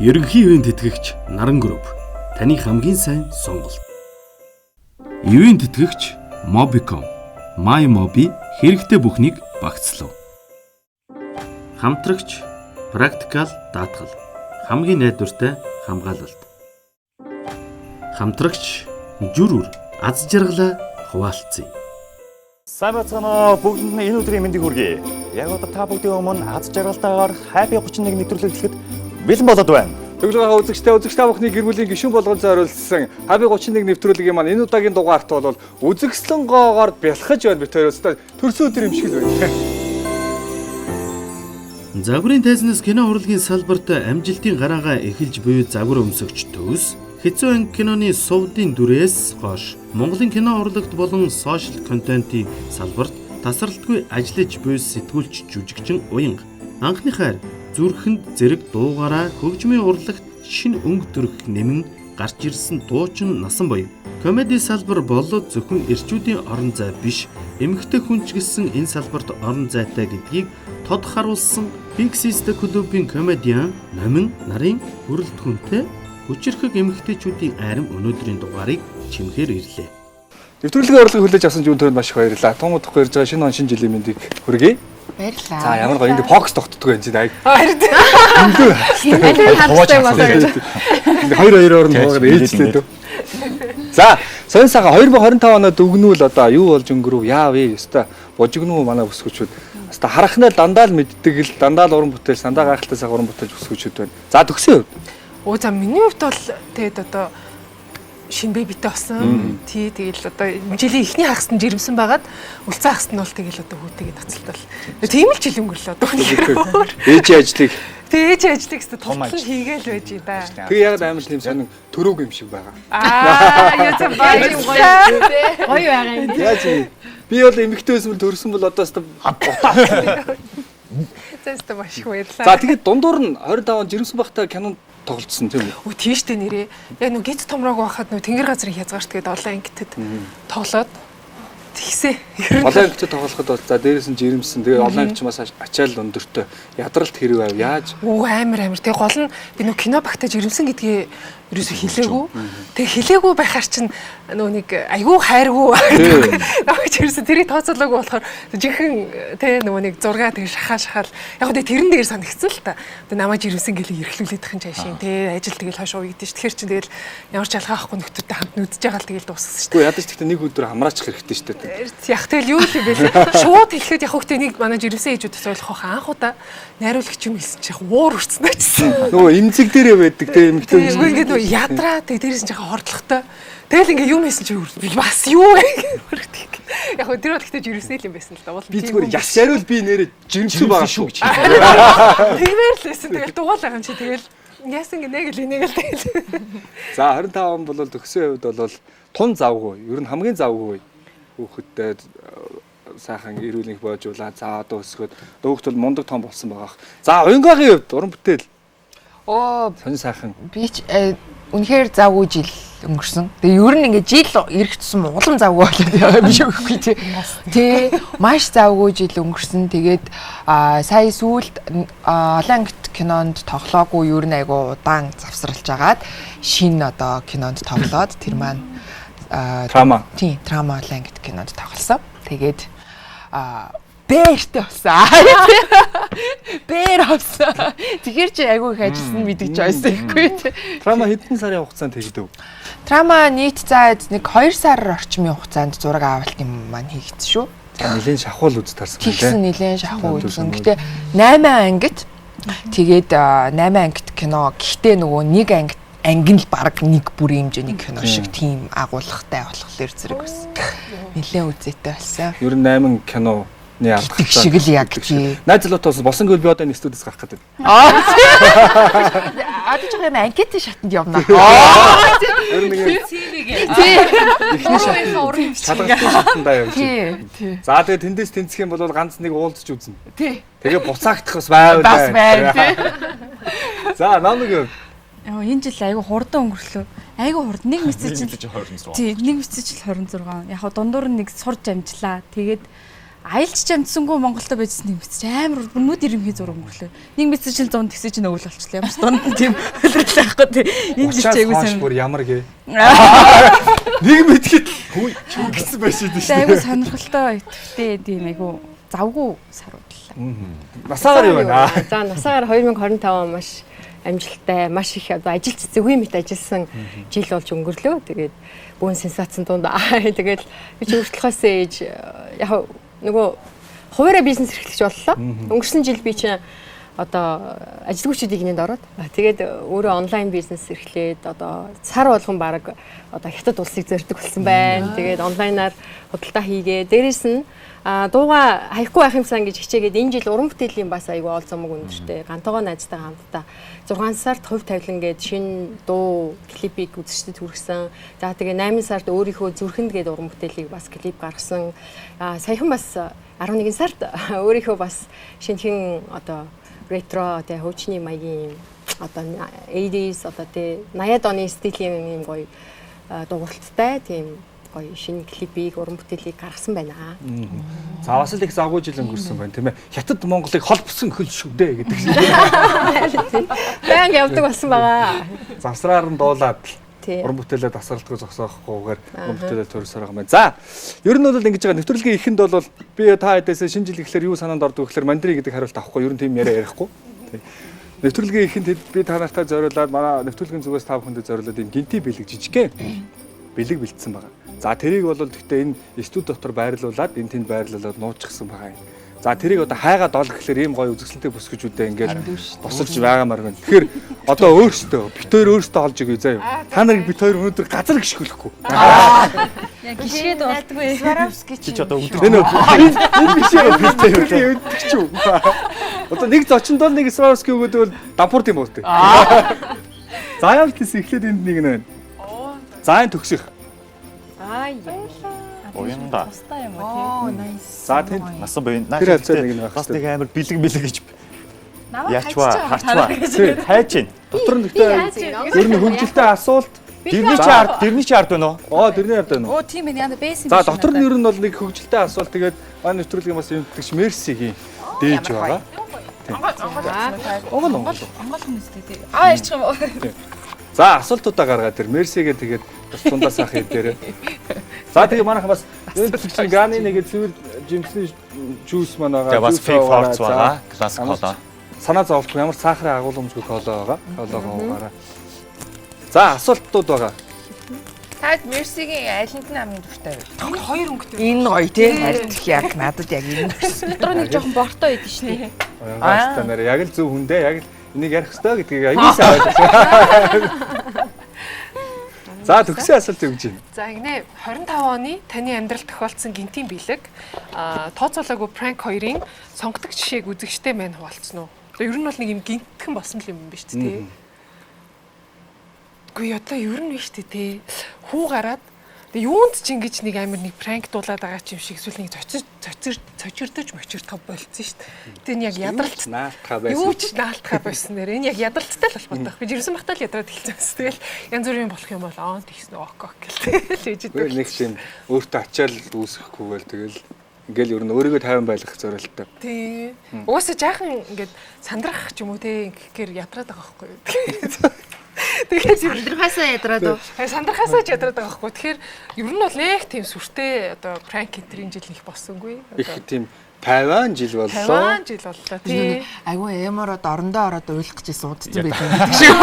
Ерөнхий ивээн тэтгэгч Наран Group таны хамгийн сайн сонголт. Ивээн тэтгэгч Mobicom, My Mobi хэрэгтэй бүхнийг багцлав. Хамтрагч Practical даатгал хамгийн найдвартай хамгаалалт. Хамтрагч Жүр үр аз жаргалаа хуваалцъя. Сайн байцгаана уу, бүгдэнд нь энэ өдрийн мэндийг хүргэе. Яг одоо та бүгдийн өмнө аз жаргалтайгаар Happy 31 нэвтрүүлэг эхлэхэд бэлэн болоод байна. Төглөгийн үзэгчтэй үзэгч та бүхний гэр бүлийн гишүүн болгон зориулсан Happy 31 нэвтрүүлгийн маань энэ удаагийн дугаарт бол үзэгслэн гоогоор бялхаж байна бит хоёр өстой төрсөн өдөр юм шиг л байна. Загварын тайзнаас кино урлагийн салбарт амжилтын гараагаа эхэлж буй загвар өмсөгч Төвс хэцүү анги киноны сувдын дүрээс хойш Монголын кино урлагт болон сошиал контентын салбарт тасралтгүй ажиллаж буй сэтгүүлч жүжигчин Уянга анхны хайр зүрхэнд зэрэг дуугаараа хөгжмийн урлагт шинэ өнгө төрх нэмэн гарч ирсэн дуучин Насан буян. Комеди салбар бол зөвхөн эрчүүдийн орон зай биш, эмэгтэй хүн ч гэсэн энэ салбарт орон зайтай гэдгийг тод харуулсан Big Sister клубын комедиан Номин нарын бүрэлдэхүүнтэй хүчирхэг эмэгтэйчүүдийн айрам өнөөдрийн дугаарыг чимхээр ирлээ. Нэвтрүүлгийн орлогыг хүлээж авсан зүүн төрөнд маш их баярлалаа. Тун удахгүй ирж байгаа шинэ он шинэ жилийн мэндийг хүргэе. Баярлалаа. За ямар гоё энд фокус тогтдгоо юм чинь ай. Харин хандтай болоо гэж. Хоёр хоёроор нь хуугаад ээлжлээд үү. За, сонь сайхан 2025 оноод өгнүүл одоо юу болж өнгөрөв? Яав ээ? Өстой божигнуу манай бүсгүүчүүд. Өстой харахнаа дандаа л мэддэг л дандаа л уран бүтээл, дандаа гайхалтай сайхан уран бүтээлч бүсгүүчүүд байна. За, төгсөн хувьд. Оо за миний хувьд бол тэгээд одоо шинэ бэбитэй болсон. Тий, тэгэл одоо жилийн эхний хагас нь жирэмсэн байгаад үлцэн хагас нь бол тэгэл одоо хүүтэйгээ тацалтал. Тийм л жил өнгөрлөө одоо. Ээжийн ажлыг Тэг ээжийн ажлыг өстө тултал хийгээл байж юм да. Тэгээ яг амар тийм сонин төрөөг юм шиг байгаа. Аа, яа за баярлалаа. Гоё байгаа юм. Яаж юм? Би бол эмэгтэй байсан бол төрсөн бол одоо өстө бутаа. За өстө маш их баярлалаа. За тэгээд дундуур нь 25 он жирэмсэн байхдаа кинонд тоглолцсон тийм үү? Үгүй тийш дээ нэрээ. Яг нүг гиз томроог байхад нүг тэнгэр газрын хязгаарт гээд олон ангитад тоглоод тэгсээ. Олон ангитад тоглоход бол за дээрээс нь жирэмсэн. Тэгээ олон ангич бас ачаал өндөртэй. Ядралт хэрэг байв. Яаж? Үгүй амар амар. Тэгээ гол нь би нүг кино багтаа жирэмсэн гэдгээ ерөөсөө хэлээгүй. Тэгээ хэлээгүй байхаар чинь нөгөө нэг айгүй хайргүй. Намайг жирэмсэн тэрийг тооцоолоогүй болохоор жинхэнэ тэ нөгөө нэг зургаа тэгээ шахаа шахаал. Яг тэгээ тэрэн дээр санагдсан л та. Тэгээ намайг жирэмсэн гэлээ эрхлүүлээд их юм чашийн тэ ажил тэгэл хойш уягдэн ш. Тэгэхээр чинь тэгэл ямар ч ялгаа авахгүй нөхдөдтэй хамт нүдж байгаа л тэгэл дууссан ш. Үгүй ядаж тэгтээ нэг өдөр хамраачих хэрэгтэй ш тэ. Яг тэгэл юу л юм бэ лээ. Шууд хэлэхэд яг хөхтэй нэг манай жирэмсэн ээжүүд ойлгох хаа анх удаа найруулагч юм хэлсэн чинь уур үрцэн очсон. Нөгөө эмзэг дээрээ байдаг тэ эмэгтэй. Үгүй ингээд нөгөө ядраа тэг дээрээс нь жоохон хордлоготой. Тэгэл ингээ юм хийсэн чинь би бас юу вэ гэх. Яг хөө тэр бол гэхдээ жирэмсэн л юм байсан л да. Би зүгээр яс яриул би нэрээ жирэмсэн байгаа шүү гэж. Тэгмээр л байсан. Тэгэл дугаал байгаа юм чи тэгэл яасан гинэ гэл инээ гэл тэгэл. За 25 он бол төгсөн хувьд бол тун завгүй. Ер нь хамгийн завгүй хүүхэдтэй сайхан эрүүл энх боожуулаа. За одоо өсгөөд дүүхт бол мундаг том болсон байгаа. За уянгагийн хувьд уран бүтээл. Оо сонь сайхан. Би ч үнэхээр завгүй жил өнгөрсөн. Тэгээ ер нь ингээ жил ирэх тусам улам завгүй болоод байгаа юм шиг үгүй тий. Тий, маш завгүй жил өнгөрсөн. Тэгээд сая сүүлд олон ангит кинонд тоглоогүй ер нь айгу удаан завсралж агаад шинэ одоо кинонд тоглоод тэр маань Трама. Тий, Трама олон ангит кинонд тоглосон. Тэгээд бээртэй болсон. Бээр авсан. Тэгэхээр чи айгүй их ажилласан мэдэж байсан ихгүй тий. Трама хэдэн сарын хугацаанд хийгдэв? Трама нийт зайд нэг 2 сар орчмын хугацаанд зураг авалт юм маань хийгдсэн шүү. Нилээн шахуул үз тарсан байна тий. Тэгсэн нилээн шахуу үзсэн. Гэтэ 8 ангит тэгээд 8 ангит кино гэхдээ нөгөө нэг ангит анги нь л баг нэг бүрийн хэмжээний кино шиг тийм агуулгатай болохоор зэрэг бас нилээн үзээтэй болсон. Ер нь 8 кино нэг алдах шиг л яг тий. Найз залуутаас болсон гэвэл би одоо энэ студиэс гарах гэдэг. Аа. Одоо ч юм анкетын шатанд явна. Ер нь нэг тий. Эхний шатанд шалгалтын шатандаа явж. Тий. За тэгээ тэндээс тэнцэх юм бол ганц нэг уулзч үзнэ. Тий. Тэгээ буцаагдах бас байв. Бас байв тий. За намыг Яа энэ жил айгүй хурдан өнгөрлөө. Айгүй хурд нэг мэсэж 26. Тий, нэг мэсэж л 26. Яг хаа дундуур нь нэг сурж амжлаа. Тэгээд Аялж ч амжсангүй Монголд байжсэн нэг мэт чи амар бүр нүд ирэмхий зураг өнгөрлөө. Нэг мэт чинь 100 тэгсэн чинь өвөл болчлоо. Ямар ч дунд нь тийм хөлрөл байхгүй тий. Энэ жил чи айгүй сайн. Бүр ямар гээ. Нэг мэдхэд хүү гэсэн байж дээ шүү. Айгүй сонирхолтой итгэвтэй тийм айгүй завгүй саруудлаа. Насаагаар юу байна? За насаагаар 2025 он маш амжилттай, маш их одоо ажил цэцэггүй мэт ажилласан жил болж өнгөрлөө. Тэгээд бүүн сенсацийн дунд тэгээд би чи өөрчлөхөөс ээж яг нөгөө хуваараа бизнес эрхлэгч боллоо. Өнгөрсөн жил би чинь одоо ажилгүйчдийн гинэнд ороод тэгээд өөрөө онлайн бизнес эрхлээд одоо сар болгон бараг одоо хятад улсыг зорддог болсон байна. Тэгээд онлайнаар худалдаа хийгээ. Дээрээс нь дууга хаяхгүй байх юмсан гэж хичээгээд энэ жил уран бүтээлийн бас айгүй ол зомог өндөртэй. Гантогоо найзтайгаа хамтдаа 6 сард хувь тавилан гээд шинэ дуу клипийг үзэгчдэд хүргэсэн. За тэгээ 8 сард өөрийнхөө зүрхэнд гээд уран бүтээлийг бас клип гаргасан. Саяхан бас 11 сард өөрийнхөө бас шинэхэн одоо ретро тэгээ хөгжлийн маягийн одоо 80s одоо тэгээ 80-ад оны стилийн юм гоё дууралттай тийм гоё шинэ клипийг уран бүтээлийг гаргасан байна. За бас л их завгүй жил өнгөрсөн байна тийм ээ. Хятад Монголыг холбосон хөл шүү дээ гэдэг шиг. Баян явдаг болсон байгаа. Завсраар нь дуулаад уран бүтээлээ тасралтгүй зогсоохгүйгээр уран бүтээлээ төрсөр байгаа юм байна. За ер нь бол ингэж байгаа нэвтрүүлгийн эхэнд бол би та хэдээс шинэ жил гэхлээр юу санаанд ордог гэхлээр мандрин гэдэг хариулт авахгүй ер нь тийм яриа ярихгүй. Нэвтрүүлгийн эхэнд би та нартай зориулаад манай нэвтрүүлгийн зүгээс та бүхэндээ зориулаад ийм гинти бэлэг жижигхэн бэлэг бэлдсэн байгаа. За тэрийг бол гэхдээ энэ студ дотор байрлуулад энэ тэнд байрлуулад нуучихсан байгаа юм. За тэрийг одоо хайгаад ол гэхлээр ийм гоё үзэсгэлэнтэй бүсгүүчүүдээ ингээд босолж байгаамаар байна. Тэгэхээр одоо өөрсдөө бит хоёр өөрсдөө олж өгье заа юу. Та нарыг бит хоёр өнөөдөр газар гიშгэлэхгүй. Яг гიშгээд болдгоо. Сваровски чи одоо өдөр энэ биш юм бит хоёр өддөг ч юм. Одоо нэг зочиндоо нэг Сваровски өгөөд бол дампуурт юм уу те. За ямар ч тийс эхлээд энд нэг нэ. За энэ төгсөх. Аа Уянга. Тустай юм уу тий. Nice. За тэнд насан буян. Тэр хавцаа нэг нь байх. Бас нэг амар бэлэг бэлэг гэж Намайг яачваа, харчваа. Хайж гин. Дотор нь гэхдээ ер нь хөгжилтэй асуулт. Дэрний чи ард, дэрний чи ард байна уу? Оо дэрний ард байна уу? Оо тийм ээ яна бэсэн. За дотор нь ер нь бол нэг хөгжилтэй асуулт тэгээд манай нэвтрүүлгийн бас юмдагч Мерсигийн дээж байгаа. Онгол Онгол онгол хүмүүстэй тий. Аа ярьчих юм уу? За асуултуудаа гаргаад тэр Мерсигээ тэгээд бас тундаас ах хэдээрээ. За тэгээ манайхан бас энэ чинь Ганы нэг цэвэр жимсний жуус маань байгаа. Тэгээ бас fake force байгаа. Классик кола. Санаа зовлтгүй ямар сахарын агуулмжгүй кола байгаа. Колагоо уугаарай. За асуултууд байгаа. Та Мерсигийн алинд нь хамгийн дуртай вэ? Тог хоёр өнгөтэй. Энэ гоё тий. Харин яг надад яг энэ. Дотор нэг жоохон бортой байдаг шүү дээ. Уянгаастай нэр яг л зөв хүндээ яг л энийг ярих ёстой гэдгийг аягүй сайн ойлгосон. За төгсөн асуулт юу гэж байна? За ингэнэ 25 оны таны амьдрал тохиолдсон гинтийн бэлэг тооцоолоогүй пранк хоёрын сонгодог жишээг үзэгчтэй мань хуваалцсан уу? Одоо ер нь бол нэг юм гинтхэн болсон л юм биш үү тий? Үгүй одоо ер нь биш үү тий? Хүү гараад тэгээ юунд ч ингэж нэг амар нэг пранк дуулаад байгаа ч юм шиг эсвэл нэг цочирдож мочирдох болцсон шүү дээ. Тэгээ энэ яг ядралт наалтхаа байсан. Юу ч наалтхаа байсан нэр. Энэ яг ядралттай л холбоотой байх. Би жирсэн бахтаа л ядраад эхэлсэн байсан. Тэгэл янз бүрийн болох юм бол аа тэгсэн ок ок гэл тэгэл ээж идэг. Нэг тийм өөртөө ачаал үүсгэхгүйгээл тэгэл ингээл ер нь өөрийгөө тайван байлгах зорилттой. Тий. Угаасаа жаахан ингээд сандрах ч юм уу те ингэхээр ядраад байгаа байхгүй юу. Тэгээд сандрахаасаа ядраад уу? Сандрахаасаа ч ядраад байгаа байхгүй. Тэгэхээр ер нь бол нэг тийм сүртэй одоо пранк энтрийн жил их болсонгүй. Их тийм 50 жил боллоо. 50 жил боллоо тий. Айгүй эмороод орондоо ороод уйлах гэж суудсан байдаг гэдэг шиг.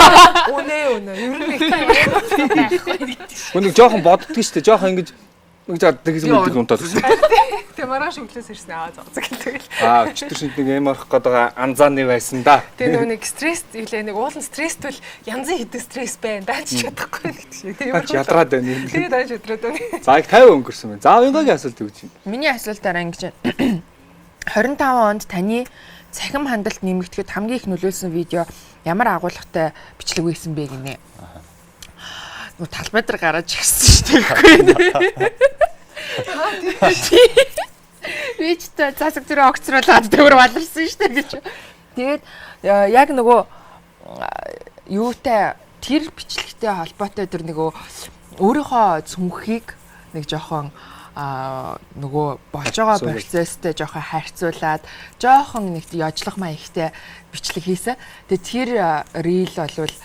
Үнэ үнэ. Ер нь их тийм байхгүй гэдэг шиг. Хүн нэг жоохон боддөг шүү дээ. Жоохон ингэж нэг заа тэгсэн мэддэг унтаад гэсэн. Тэгээ маргааш өглөөс ирсэн аа зоо тэгэл. Аа өчтөр шинт нэг эм орох гээд байгаа анзааны байсан да. Тэгээ нөгөө нэг стресс илээ нэг уулын стресст бол янзын хэдэн стресс байна. Даач чадахгүй гэдэг шиг. Тэгээ ядраад байна. Тэгээ даач ядраад байна. За их 50 өнгөрсөн байна. За Уянгагийн асуулт юу гэж байна? Миний асуултаараа ингэж байна. 25 онд таны цахим хандалт нэмэгдэхэд хамгийн их нөлөөлсөн видео ямар агуулгатай бичлэг байсан бэ гинэ? Нөгөө талбай дээр гараад ирсэн шүү дээ. Би ч засаг зүрээ огцруулаад төвөр баларсан шүү дээ гэж. Тэгээд яг нөгөө юутай тэр бичлэгтэй холбоотой тэр нөгөө өөрийнхөө цүнхийг нэг жоохон Нөгөө болж байгаа процесстэй жоохон харьцуулаад жоохон нэг ёжлох маягтай бичлэг хийсэн. Тэгээ тэр reel болвол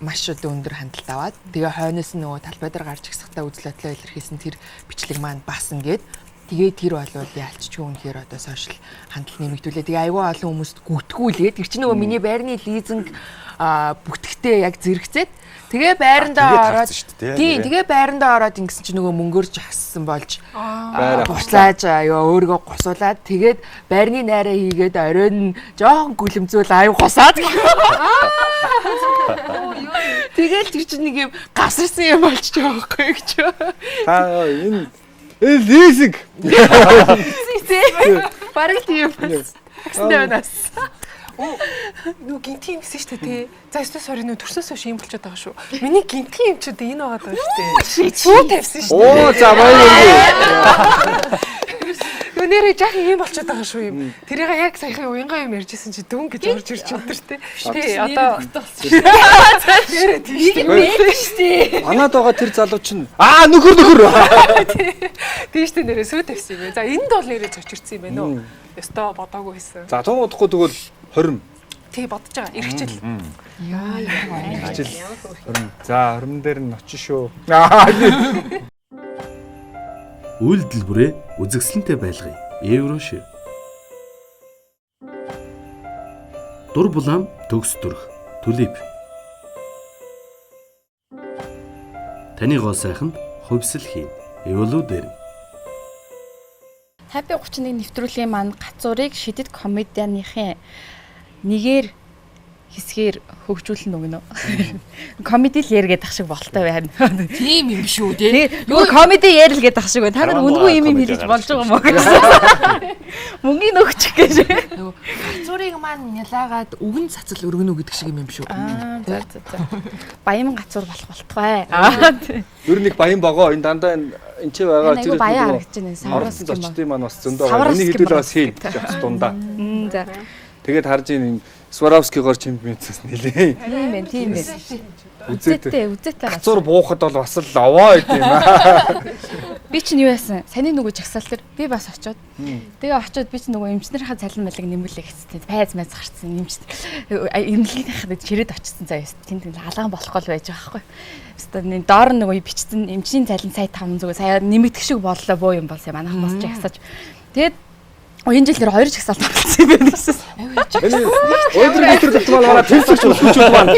маш одоо өндөр хандлт аваад тэгээ хойноос нь нөгөө талбай дээр гарч ихсэхдээ үзэл бодлоо илэрхийлсэн тэр бичлэг маань бас ингээд тэгээ тэр болвол ялчгүй үнэхээр одоо сошиал хандлт нэмэгдүүлээ. Тэгээ айгүй олон хүмүүст гүтгүүлээ. Тэр чинь нөгөө миний байрны лизинг бүтгэхдээ яг зэрэгцээд тэгээ байрандаа ороод тийм тэгээ байрандаа ороод ингэсэн чинь нөгөө мөнгөөр жагссан болж буцааж ёо өөрийгөө госуулаад тэгээд байрны найраа хийгээд оройн жоохон гүлэмзүүл аюу госаад. Тэгэл тэр чинь нэг юм гасарсан юм болчих жоох байхгүй гэж. Та энэ лизинг. Бараг тийм. Таксинд байна. Нүү гинтийн юм гэсэн шүү дээ тий. За өстө sorry нүү төрсөөс хойш юм болчиход байгаа шүү. Миний гинтийн юм ч одоо энэ байгаа даа шүү дээ. Сүү тавьсан шүү дээ. Оо за баярлалаа. Нүү нэрээ жаахан юм болчиход байгаа шүү юм. Тэрийг яг саяхан уянгаа юм ярьжсэн чи дүн гэж орж ирж өдр тий. Тий одоо нэрээ тийм шүү дээ. Манад байгаа тэр залуу чинь аа нөхөр. Тийм шүү дээ нэрээ сүү тавьсан юм байна. За энд бол нэрээ цочирдсан юм байна уу? Ёстой бодоогүй байсан. За тун удахгүй тэгвэл 20. Тий бодож байгаа. Эрхжил. Яа Эрхжил 20. За 20 дээр нь очиж шүү. Үйлдэл бүрээ үзэсгэлэнтэй байлгая. Евро шив. Дур булаам төгс төрх. Түлип. Таны гоо сайханд хувьсэл хийн. Эволю дээр. Happy 31 нэвтрүүлгийн маань гацуурыг шидэт комедианыхын нэгээр хэсгээр хөгжүүлнэ өгнө. Комеди л яргээд ах шиг болтой байна. Тийм юм шүү тий. Нөгөө комеди ярил гэдэг ах шиг байна. Та нар үнгүй юм юм хэлж болж байгаа юм уу гэсэн. Мөнгийн өгчих гэж. Нөгөө гацуурыг маань нялаагаад үгэн цацал өргөнө гэдэг шиг юм юм шүү. Аа за за за. Баян гацуур болох болтугай. Ер нь их баян богоо энэ дандаа энэ ч байгаа тэр баян харагдаж байна. Савраас зочдын маань бас зөндөө байгаа. Энийг хэдүүлээ бас хийн гэж дундаа. За. Тэгээд харж ийн Сваровскийгоор чимд мэдсэс нэлээ. Тийм байх, тийм байх. Үзээтэй, үзээтэй. Гацуур буухад бол бас л овоо байд юм аа. Би чинь юу яасан? Саний нөгөө жагсаал дээр би бас очиод. Тэгээ очиод би чинь нөгөө эмчнэрийнхаа цалин малыг нэмүүлээ гэсэн. Пайз майз гарцсан эмч. Эмнэлгийнхаа чирээд очсон заяа. Тэнд алаан болохгүй л байж байгаа байхгүй. Өстө нэг доор нь нөгөө бичсэн эмчийн цалин сая 500 сая нэмэгдэх шиг боллоо боо юм болсон. Манайх бас жагсааж. Тэгээд энэ жил нэр 2 жагсаалт оролцсон юм байна гэсэн. Өндөр метр татвал манай тэнцвэрч хүчүүд маань.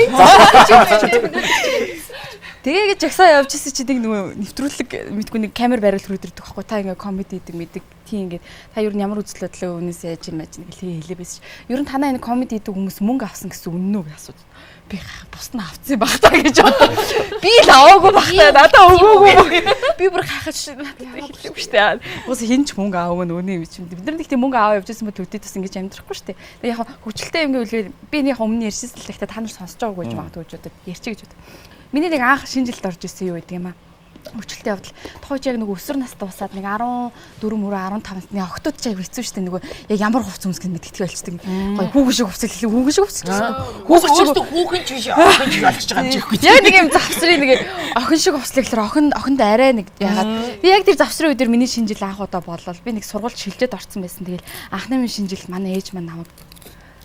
Тэгээ гэж жагсаа явж исэн чи нэг нөгөө нэвтрүүлэг мэдгүй нэг камер бариул руу ирдэг байхгүй та ингээ комеди хийдэг мэдэг тийм ингээд та ер нь ямар үзэл бодлоо өнөөс яаж юм яаж нэг л хэлээ байсан чи. Ер нь танаа энэ комеди хийдэг хүмүүс мөнгө авсан гэсэн үнэн үү гэж асууд. Би бус нь авсан байх та гэж бодлоо. Би л аваагүй байх та надаа өгөөгүй. Би бүр гайхаж надад хэлээгүй шүү дээ. Уус хин ч мөнгө аваагүй нь үнэн юм чи. Бид нар нэг тийм мөнгө аваа явж байсан бол өдөө бас ингэж амьдрахгүй шүү дээ. Тэгээ яг хөгжилтэй юм гэвэл би нэг өмнө ярьсан л гэхдээ та нар сонсож байгаагүй гэж магадгүй гэж бодод ярьчих гэж бод. Миний нэг анх шинэ жилд орж ирсэн юу гэдэг юм аа. Хөгжилтэй явдал. Тухайд яг нөгөө өсвөр нас дуусаад нэг 14 мөрөө 15 насны октод ч аяг хэцүү шүү дээ. Нөгөө яг ямар хувц өмсгөн мэддэг болчдөг. Гоё хүүхэн шиг хувцал хэлээ хүүхэн шиг хувцал. Хүүхэн шиг хүүхэн ч биш охин шиг болчихж байгаа юм чихгүй. Яг нэг юм завсрын нэг охин шиг хувцлыг гэхэлэр охинд арай нэг яагаад би яг тэр завсрын үедэр миний шинэ жил анх удаа болол би нэг сургуульд шилжээд орсон байсан. Тэгэл анхны минь шинэ жил манай ээж маань намайг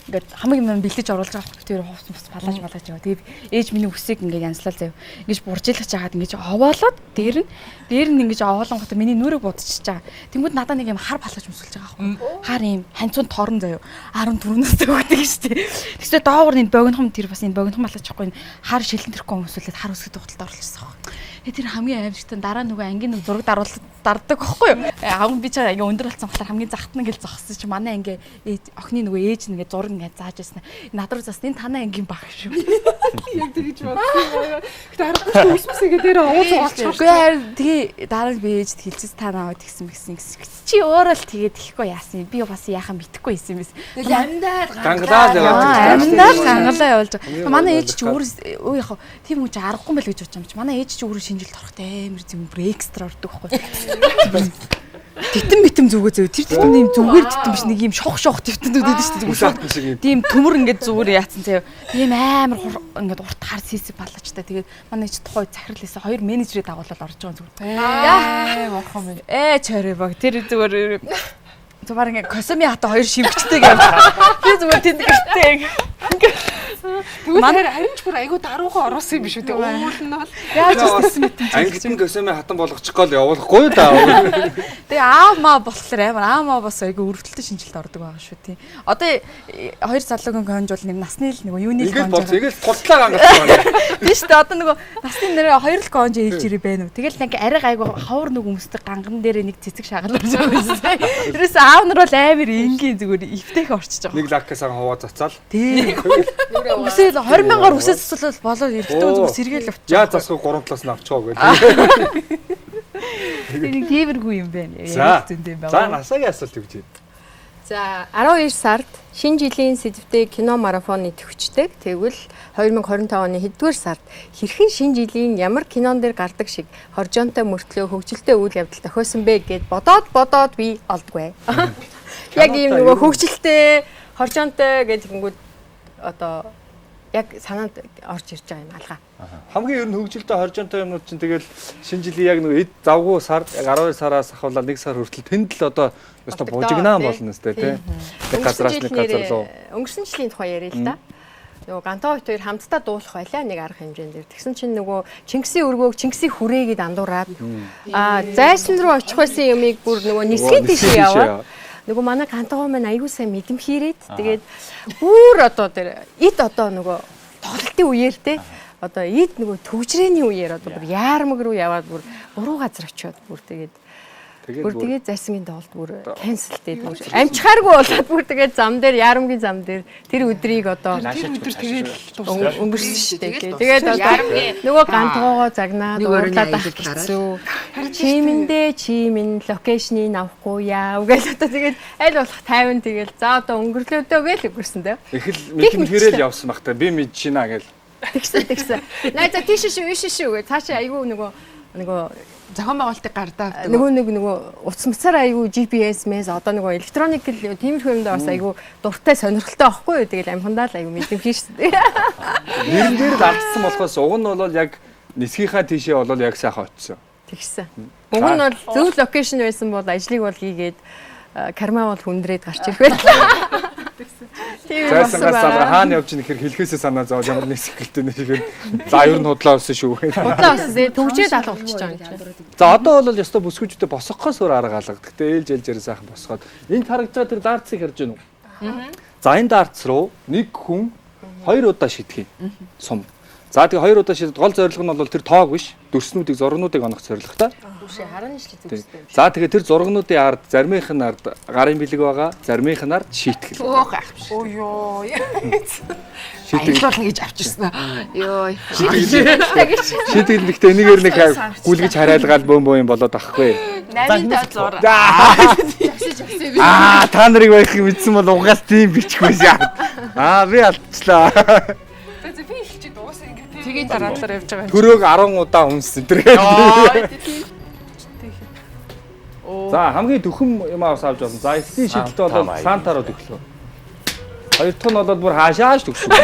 ингээд хамаг юм бэлдэж оруулж байгаа хөөх тэр хувц муц балааж балааж яваа. Тэгээд ээж миний үсийг ингээд янзлал заяа. Ингэж буржилгаж хагаад ингэж овоолоод дээр нь ингэж овоолонгот миний нүрийг будчихж байгаа. Тэнгүүд надаа нэг юм хар балгаж өмсөлж байгаа байхгүй. Хар юм ханцуун торон заяа. 14 настай өгдөг шүү дээ. Тэгсээ доогуур нь богинохон тэр бас энэ богинохон балгаж чадахгүй хар шилэн тэрхгүй өмсүүлээд хар үсгэд дугталд оруулчихсан байхгүй. Тэр хамгийн аимшигтай дараа нөгөө ангийн нэг зураг даруул дардаг байхгүй юу? Аган би ч ингээ өндөр болсон болохоор хамгийн захтна гэл зогссон чи манай анги охины нөгөө ээж нэгэ зураг ингээ зааж байсан. Над руу заасан энэ танай ангийн баг шүү. Яг тэгж бодсон юм аа. Гэтэ харахгүй шүү ус мус ингээ дээр ууз уулчих. Үгүй харин тэгээ дараа нь би ээжд хэлчихсэн та наваа тэгсэн мэгсэн гэсэн. Чи өөрөө л тэгээд тэгэхгүй яасан. Би бас яахан мэдэхгүй байсан юм биш. Тэгэл амьдаа гангалаа явуулж байгаа. Амьдаа гангалаа явуулж байгаа. Манай ээж чи өөрөө яг тийм хүн чи аргагүй байл гэж бодож юм чи. Манай ээж чи өөрөө шинэ жилд орохтой амар зүм бүр экстра ордог байхгүй. Титэн митэн зүгөө зөө. Тэр титэм ийм зүгээр титэн биш нэг ийм шох шох титэнүүд байдаг шүү дээ. Хүсэлтэн шиг юм. Тийм төмөр ингээд зүгээр яатсан заяа. Тийм амар ингээд урт хар сиси палажтай. Тэгээд манай чи тухай захирал хийсэн хоёр менежерээ дагуулаад орж байгаа зүгээр. Яа, бурхан минь. Чорой баг. Тэр зүгээр зүгээр ингээд косоми хата хоёр шивгчтэй гэж. Би зүгээр тэнд гэртээ. Тэгвэл харин ч бүр айгүй даруухан оруулсан юм биш үү? Тэг уул нь бол яаж үссэн мэт юм. Ангид нь косоми хатан болгочих гол явуулахгүй да. Тэгээ аав маа болохоор амар аав маа бас айгүй өргөдөлтөй шинжилэлд ордог байгаа шүү тий. Одоо хоёр залуугийн конж бол нэг насны л нөгөө юуны л конж. Ингээл ингээл тултлаа гангасан байна. Тийм шүү дээ. Одоо нөгөө насны нэрээ хоёр л конж ээлж ирээ байна уу. Тэгэл нэг арай гайгүй ховор нэг өмсдөг ганган дээрээ нэг цэцэг шагалж байгаа юм. Тэрээс аав нар бол амар энгийн зүгээр эвтэйх орчиж байгаа. Нэг лакасаа хуваа цацаал. Тий. Үсээл 20 мянгаар үсээ цацвал болоо эрэгтэй зүгээр сэргээл авчих. Яа засгүй гурван талаас нь авчихоо гэх. Тэр нэг тиймэрхүү юм байна. Яг зөндөө юм байна. За насагийн асуулт юу гэж байна? За 12 сард шинэ жилийн сэдвтэй кино марафоны төвчдөг. Тэгвэл 2025 оны хэддүгээр сард хэрхэн шинэ жилийн ямар кинон дээр гардаг шиг хоржоонтой мөртлөө хөгжилтэй үйл явдал тохиосон бэ гэд бодоод би олдгүй. Яг ийм нөгөө хөгжилтэй, хоржоонтой гэж тэгэнгүүт одоо яг санаанд орж ирж байгаа юм алгаа. Хамгийн ер нь хөгжилтэй хоржоонтой юмнууд чинь тэгэл шинэ жилийн яг нэг эд завгүй сар яг 12 сараас ахуулаад 1 сар хүртэл тэнд л одоо ёстой бужигнаан болно сте тий. Нэг газраас нэг газар руу. Өнгөрсөн жилийн тухай яриа л да. Нөгөө Гантаа хоёр хамтдаа дуулах байлаа нэг арга хэмжээнд дээр. Тэгсэн чинь нөгөө Чингисийн өргөөг Чингисийн хүрээгээд андуураад зайсан руу очих байсан юмыг бүр нөгөө нисгийн тийшээ яваад нөгөө манай Гантаа маань аягүй сайн мэдэмхийрээд тэгээд бүр одоо тэр эд одоо нөгөө тоглолтын үеэр те одоо эд нөгөө төвжрээний үеэр одоо бүр яармаг руу яваад бүр буруу газар очиод бүр тэгээд Бүр тэгээд зайсангийн тоглолт бүр канселтэй бүр амжихааргүй болоод бүр тэгээд зам дээр яармгийн зам дээр тэр өдрийг одоо тэр өдөр тэгээд өнгөрсөн шүү дээ. Тэгээд одоо нөгөө гантгоогоо загнаад уурлаад ах хэцүү. Чимэндээ чимэн локейшнийг авахгүй яав гэж одоо тэгээд аль болох 50 тэгэл за одоо өнгөрлөөдөө гэж өнгөрсөн дээ. Их л мэдхэрэл явсан баг та би мэдчихнэ гэл. Тэгсэн. Най за тийш шүү ийш шүү гэж цаашаа айгүй нөгөө зохион байгуулалтыг гардаа авдаг. Нөгөө утас муцаар айгүй GPS мэс одоо нөгөө электроник л тиймэрхүү юмдаа бас айгүй дуртай сонирхолтой байхгүй юу. Тэгэл амхандаа л айгүй мэдэмхий шүү дээ. Нэрэн дээр л алдсан болохоос уг нь бол яг нисгийнхаа тийшээ бол яг сайхан очсон. Тэгсэн. Уг нь бол зөв локейшн байсан бол ажлыг бол хийгээд карма бол хүндрээд гарч ирэх байлаа. Тийм зайсангаас залгаа хаана явж ийн гэхэр хэлхээсээ санаа зовж ямар нэг сэтгэлтэй нэг юм. За ер нь худлаа болсон шүү. Худлаа болсон. Төгжээд алга болчихж байгаа юм чинь. За одоо бол ёстой бүсгүүчүүдэд босгохоос өөр арга алга. Гэхдээ ээлж ээлжээр сайхан босгоод энд харагдж байгаа тэр даарцыг харж байна уу? За энэ даарц руу нэг хүн хоёр удаа шидэх юм. Сум. За тэгээ хоёр удаа шидэд гол зорилго нь бол тэр тоог биш, дүрснүүдийг зургнуудыг онох зорилготой. Түүшээ харан ижил зүгстэй юм шиг. За тэгээ тэр зургнуудын ард заримынх нь ард гарын бэлэг байгаа, заримынх нь ард шийтгэл. Өөх ах биш. Өө ёо. Шийтгэл болно гэж авчирсан. Йоо. Шийтгэл нэгтээ энэгээр нэг гүлгэж харайлгаал бөөм бөө юм болоод ахгүй. 8 7 зур. Аа та нарыг байхыг мэдсэн бол угаас тийм бичихгүй яа. Аа би алдчихлаа. Тэгээ дараалал явж байгаа юм. Төрөөг 10 удаа хүнсэн тэр. За хамгийн дөхөм юм авс авч болно. За эхний шидэлт бол Санта руу төгслөө. Хоёр дахь нь бол бүр хаашааш төгссөн.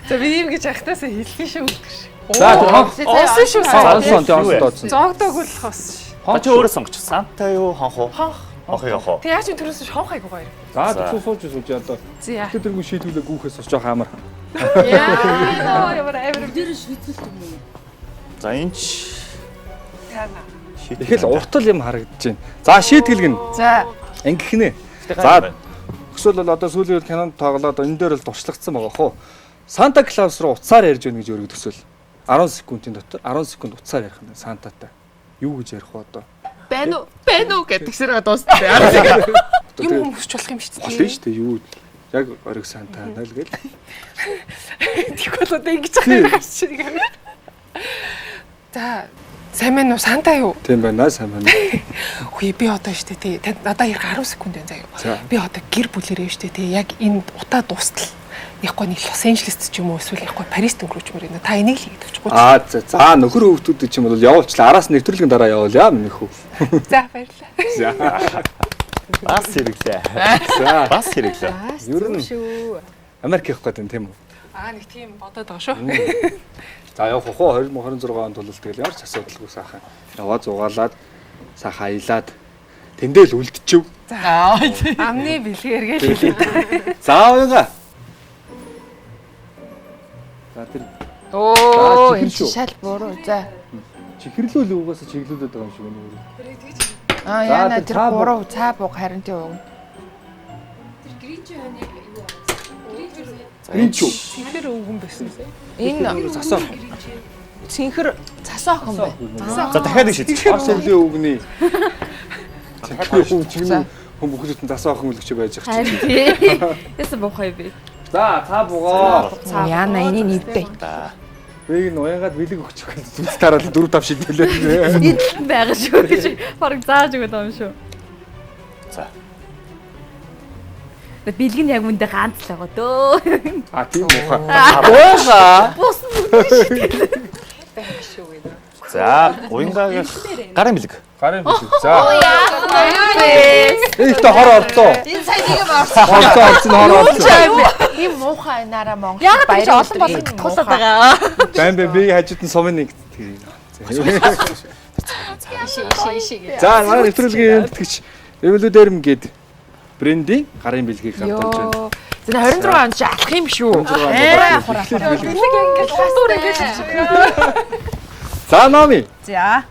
За би ийм гэж ахтаасаа хэлсэн шүү гэдэг шиг. За тэр хонх Олсон шүү. Олсон тий олсон дооцсон. Зоогдоогүй л хос. Хонх чи өөрөө сонгоч. Санта юу хонх уу? Хонх. Хонхыг авах уу? Тэг яаж төрөөс хонх айгуу гоё. За тэгсэн сууж сууж одоо. Зя. Тэр тэргүй шийдвүлээ гүүхээс бас жоох амар. Яа. Ямар амар дээр шийдвэл юм уу? За энэ ч яана. Их л уртал юм харагдаж байна. За шийтгэл гин. За. Ингэхнэ. За өсвөл бол одоо сүүлийн үед кинонд тоглоод энэ дээр л туршлагдсан байгаа хөө. Санта Клаус руу утсаар ярьж байна гэж өргөд төсөөл. 10 секундын дотор 10 секунд утсаар ярих юм Сантатай. Юу гэж ярих вэ одоо? Байна уу? Байна уу гэдгсэрээ дуусна. 10 секунд. Юм хүсч болох юм шүү дээ. Болно шүү дээ. Юу яг ориг Санта байна л гэл. Тэгвэл одоо ингэж байгаа юм гарч ирэх. За сайн байна уу? Санта юу? Тийм байна, сайн байна. Үгүй би одоо шүү дээ тий. Танд надаа ярих 10 секунд байна заяа. Би одоо гэр бүлэрээ шүү дээ тий. Яг энэ утаа дуустал. нэг гоо нэг Лос Анжелест ч юм уу эсвэл нэг гоо Парист өнгөрөөчмөр байна. Та энийг л хийгээд өгчихгүй. Аа за нөхөр хүүхдүүд ч юм бол явуулчлаа. Араас нэвтрүүлгийн дараа явуулъя миний хүү. За баярлалаа. За. Бас хэрэглээ. За. Бас хэрэглээ. Ер нь Америк явах гэдэг юм тийм үү? Аа нэг тийм бодоод байгаа шүү. За явах уу 2026 онд бол тэгэл ямар ч асуудалгүй сайхан яваа зугаалаад сайхан аялаад тэндээ л үлдчихв. За амны бэлгээр гэж хэлээ. За уянга. За тэр Оо энэ шал буруу. За. Чихэрлүүл угаасаа чиглүүлээд байгаа юм шиг байна. Аа яна тэр буруу цаа буг харин тий уг. Тэр гринч хойно яг юу Гринч үү? Цэнхэр өвгөн байсан. Энэ засаа. Цэнхэр засаа охин байна. За дахиад нэг шийдэх. Орос өвлийн өвгөний. Цэнхэр өвгөн хүн бүхэлдэн засаа охин үлгч байж байгаа чинь. Яасан буухай бэ? За цаа бугаа. Яна энийг нэвдэ. Би энэ уянгаад бэлэг өгчих гэж зүс тараад 4 5 шийдвэлээ. Эдэлтэн байгаа шүү гэж бараг зааж өгöd байгаа юм шүү. За. Бэлэг нь яг үндэ ганц л байгаа дөө. А тийм муухай. Бууха. Бус бүгд шийдэл. Шүү гэдэг. За, уянгагийн гарын бэлэг. Гарын бэлэг. За. Их Ихтэй хор орцоо. Энэ сая нэг юм орсон. Орцоо орцсон хор орцсон. Тийм муухай нараа Монгол баяр олон болгон тулаад байгаа. Байн байн би хажууд нь сумын нэг тийм. За, манай нэвтрүүлгийн тэтгэгч Evoluderm гээд брендийн гарын бэлгийг гардуулж байна. За 26 онд чи алах юм шүү. Арай ахвар. Бэлэг ингээд хатуур ингээд За Номи. За.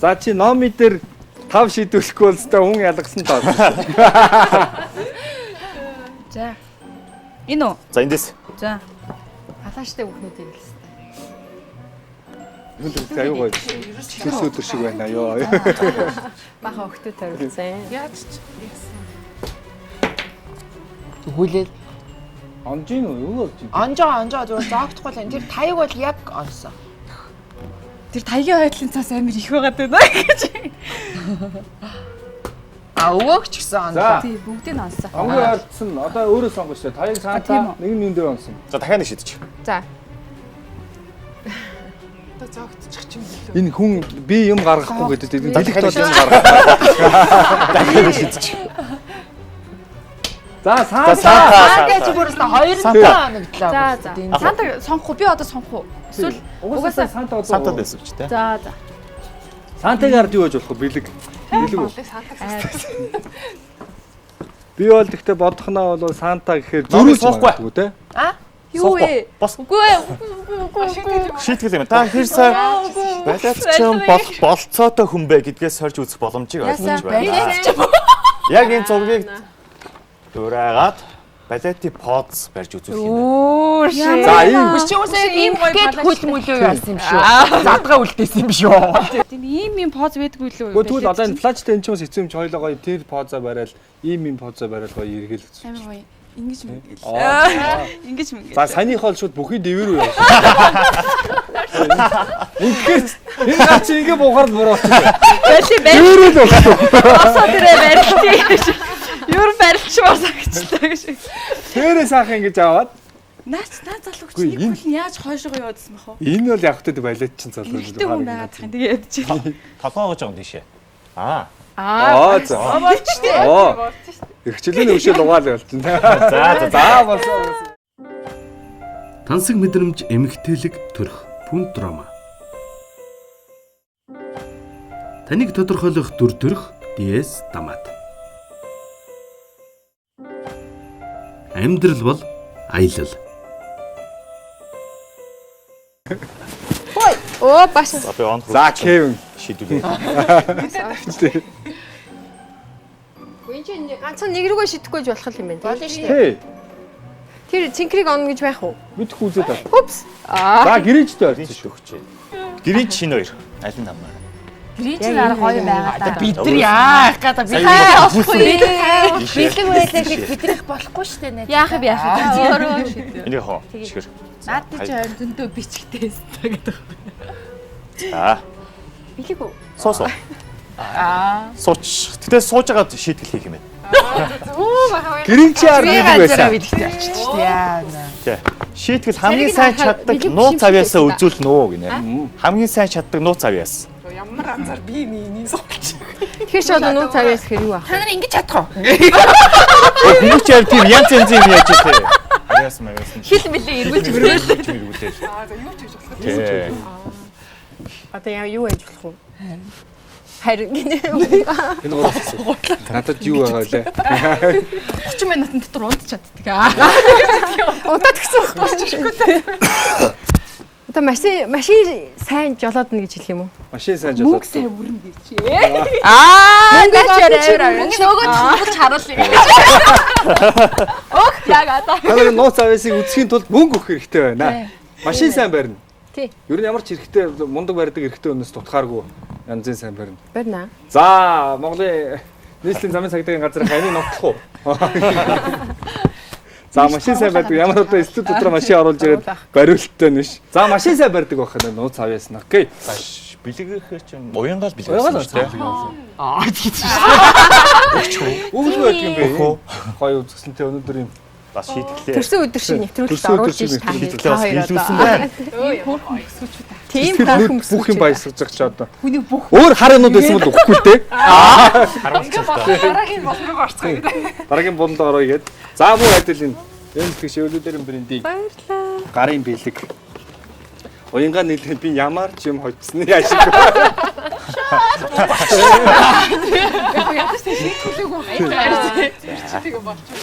За чи Номи дээр 5 шийдвэрлэхгүй бол өстой хүн ялгасан тоо. За. Энэ үү? За эндээс. За. Халааштай хүүхнүүд юм л хэвээр. Нүлэг аюу гоё. Чихэс өдөр шиг байна ёо. Баха өгтөд хариулсан. Яаж ч Тэгвэл онжин үү юу болж байна? Онжоо онжоо зүгээр зоогдохгүй л энэ тэр таяг бол яг онсон. Тэр таягийн хойдлын цаас амир их байгаад байна гэж. А өвөөгч гэсэн онлоо. Тий, бүгдийг нь онсон. Онгой ойртсон. Одоо өөрөө сонгож шүү. Таяг санта нэг нь юун дээр онсон. За дахиад нэг шийдчих. За. Одоо зоогдчих юм билүү. Энэ хүн би юм гаргахгүй гэдэг. Бэлэгт бол юм гаргах. Дахиад нэг шийдчих. За санта. Санта зүгээр л 2 оногдлоо. За за. Санта сонгох уу? Би одоо сонгох уу? Эсвэл угаасаа санта одоо Санта байсан ч тийм. За за. Сантаг ард юу гэж болох вэ? Бэлэг. Бэлэг үү? Сантаг. Би бол тэгтээ бодохноо бол Санта гэхээр зөрүүл суухгүй те. А? Юу вэ? Бос. Үгүй ээ. Үгүй үгүй. Шийтгэл юм. Та хэр сар балиатчин болох болцоотой хүн бэ гэдгээс сорж үзэх боломжийг олгож байна. Яг энэ зургийг дураагаад балети поз барьж үзүүлэх юм байна. За ийм Чи үсээ ийм гээд хөл мөлөө яасан юм шүү. Задгаа үлдээсэн юм шүү. Тийм ийм ийм поз байдгүй лүү. Гэхдээ тэгвэл одоо энэ флаштай энэ ч бас хэцүү юм чи хоёлоо гоё тэр поза барайл, ийм ийм поза барайл гоё эргэл. Амар гоё. Ингэж мөнгө. Ингэж мөнгө. За саяных бол шууд бүхий дэвэр үү явсан. Үнэхээр энэ гар чи ингэ буухаар л буруу болчихсон. Байли байл. Дэвэрээ л болчихсон. Осоо дээрээ барилтыг. Юу барилчмаар санагчлаа гэж. Тэрээ сайхан ингэж аваад Наач наа залууч нэг хөл нь яаж хойшоо яваадсан бах вэ? Энэ бол яг хөтөд балет чин залуу. Эрэгтэй хүн байгаад зах юм тэгээ ядчих. Толгоо гоож байгаа юм тийшээ. Аа. Аа за. Болчихсон. Оо. Эрхчлэн өвшөө лугаал болчихно. За за за болсон. Тансаг мэдрэмж эмгтээлэг төрх пүн драма. Таныг тодорхойлох дүр төрх DS Дамат. Амьдрал бол аялал. Хой. Оо бас. За би он За Кевин шийдвүлээ. Үгүй энэ ганцхан нэг рүүгээ шидэхгүй ч болох юм байна. Болно шүү дээ. Тэр цэнхрийг онно гэж байх уу? Мэдхгүй үзээд байна. Упс. Аа. За гэрээжтэй ойртсон шүү өгч. Гэрээч шинэ хоёр. Аль нь хамаар. Гэрээч нь арга гоё байгаа даа. Бид нар яах гэдэг би бэлэг байлаа гэж бидрэх болохгүй шүү дээ. Яах юм яах юм. Өөрөө шийдвэ. Энийг хоо. Чихэр. Наад чи ойр зөндөө бичгтэй байсан гэдэг. За. Бэлэг үү? Суу суу. Аа. Сууч. Гэтэ сууж байгаа шийтгэл хийх юм байна. Гэрэнчээр бэлэг байсан. Бэлэгтэй болчихсон шүү дээ. Яа. Тий. Шийтгэл хамгийн сайн чаддаг нууц авьяасаа үзүүлнэ үү гинэ. Хамгийн сайн чаддаг нууц авьяас. Ямар анзаар би миний суулч. Тэгэхээр чи одоо нууц авьяас гэхээр юу ах? Та нар ингэж чадах уу? Хүмүүс ч яг тийм янз янзын юм яаж тий. Авьяас мавьяас. Хил мэлээ эргүүлж эргүүлээ. Аа за юу ч хийж болох. Тий. Одоо яа юу яаж болох вэ? Харин гинэ. Энэ гурав. Надад юу байгаа вэ? 30 минутын дотор унд чаддаг. Аа. Удаад гисэн байхгүй. Одоо машин сайн жолоод нэ гэж хэлэх юм уу? Машин сайн жолоод. Мөнгө сайн өрнө гэж. Аа, наач арай. Мөнгө нөгөө тулж харуулъя гэж. Өх яг одоо. Та нар нууц авьяасыг үзэхийн тулд мөнгө өгөх хэрэгтэй байна. Машин сайн барина. Тий. Ер нь ямар ч хэрэгтэй мундаг барьдаг хэрэгтэй өнөөс тутгааргүй янзын сайн барина. Барина. За, Монголын нийслэлийн замын цагдаагийн газрын амийг нотлох уу? За, машин сайн барьдаг. Ямар одоо студ дотор машин оруулж ирээд бариулттай нэш. За, машин сайн барьдаг байх нь нууц авьяас нь. Окей. Бэлгэхээр чинь уянгаал бэлэг Уянгаал байсан шүү дээ. Аа, тэгэж. Үглгүй байдаг юм бэ? Гоё үзэсгэлэнтэй өнөөдөр юм Бас шийтгэлээ. Төрсөн өдөр шиг нэвтрүүлэлт Төрсөн өдөр оруулж шиг иж та Шийтгэлээ бас хоёр биелүүлсэн одоо. байна. Тийм Тэр таархан нүд бүх юм баясгаж байгаа чи одоо. Хүний бүх Өөр хар юмнууд байсан бол өгөхгүй л дээ. Харуулчихлаа. Дараагийн болрог орцгоо гэдэг. Дараагийн болонд ороо игээд. За муу адил энэ эмзэг шивлүүдэрийн брендийг Баярлалаа. гарын бэлэг. Уянгаа нийлээд би ямар ч юм хоцсны ашиг. Яг ядаж тийм шийтгэлээгүй байна. Тэгээ болчих.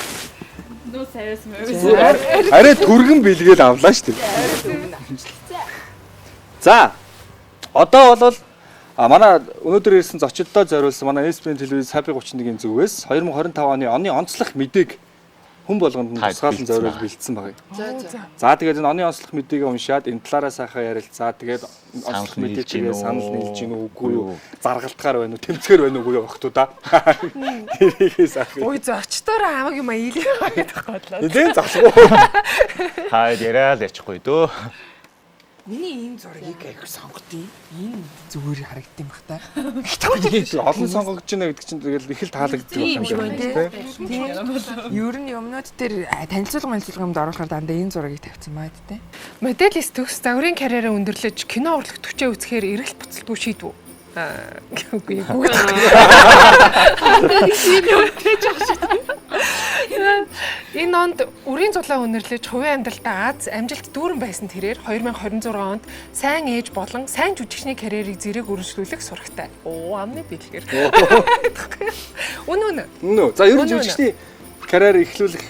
нууц авьяас мövс. Арай түргэн бэлгээл авлаа шүү дээ. За одоо бол манай өнөөдөр ирсэн зочдтой зориулсан манай SBN телевиз Happy 31-ийн зүгээс 2025 оны онцлог мэдээг хүн болгонд нь Та тусгаалan бэлдсэн зориулж байгаа. бэлдсэн байгаа. За за. За тэгээд энэ оны онцлог мэдээг уншаад энэ талаараа сайхан ярилцаа. Тэгээд онцлог нийлж мэдээ гин чигээ үү? санал нийлж гин үү үгүй юу? Үгүй юу? Заргалтгаар байна уу? Тэмцгээр байна уу үгүй юу охтуудаа. Тэрийгээ сайхан. Ой зочдоор амаг юм аилээ гэдэг годлоо. Нилээн залуу. Хаа яриа л ячихгүй дөө. Миний энэ зургийг айхэр сонгодیں۔ Энэ зүгээр харагдсан юм бах та. Олон сонгогдож байна гэдэг чинь тэгэл их л таалагддаг байх юм шиг байна тийм. Ер нь юмнууд дээр танилцуулга манилцуулга юмд оруулахаар дандаа энэ зургийг тавьсан маа тий. Моделист төгс загварын карьераа өндөрлөж кино урлаг түвшээ үзэхээр эргэлт буцалтгүй шийдвүү. Аа үгүй үгүй. Энэ онд үрийн зулаа өнөрлөж хувийн амьдралдаа аз амжилт дүүрэн байсан тэрээр 2026 онд сайн ээж болон сайн жүжигчний карьерийг зэрэг өргөжлүүлэх сурагтай. Оо амны бэлгэр. Үнэ үнэ. Үнэн үү? За ер нь Үнэн, үнэн. жүжигчний карьер эхлүүлэх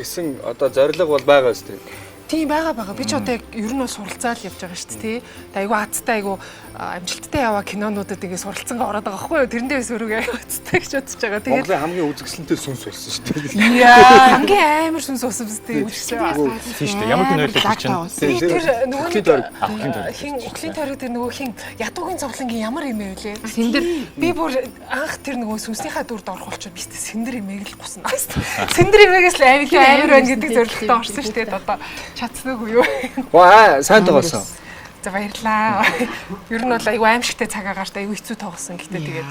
гэсэн одоо зорилго бол байгаа үстэй. Тийм байгаа байгаа. Би ч одоо яг ер нь бол суралцаал явж байгаа шүү дээ, тий. Тэгээ айгу азтай айгу амжилттай яваа кинонуудад ингээ суралцангаа ороод байгаа байхгүй юу? Тэрэндээ бас өрөг айгу азтай гэж бодож байгаа. Тэгээд Монголын хамгийн үзэсгэлэнтэй сүнс болсон шүү дээ. яа хамгийн амар сүнс болсон биз дээ. Тийм шүү дээ. Ямар кино байлаа тэр чинь? Тийм, Тэр нөгөө Үхлийн нэг тойрог. Үхлийн тойрог. Хин үхлийн тойрог тэр нөгөө хин ядуугийн зовлонгийн ямар юм бэ лээ? Сэндэр Би бүр анх тэр нөгөө сүнснийхаа дүрд орох болчиход би тэс сэндэр имээг л гуснаа. Сэндэр имээгээс л амар амар байна гэдэг зорилготой орсон шүү дээ. Одоо чадсан уу юу? Ваа сайн тоглосон. За баярлаа. Ер нь бол айгүй аимшигтай цаг агаарт айгүй хэцүү тоглосон. Гэтэ тэгээд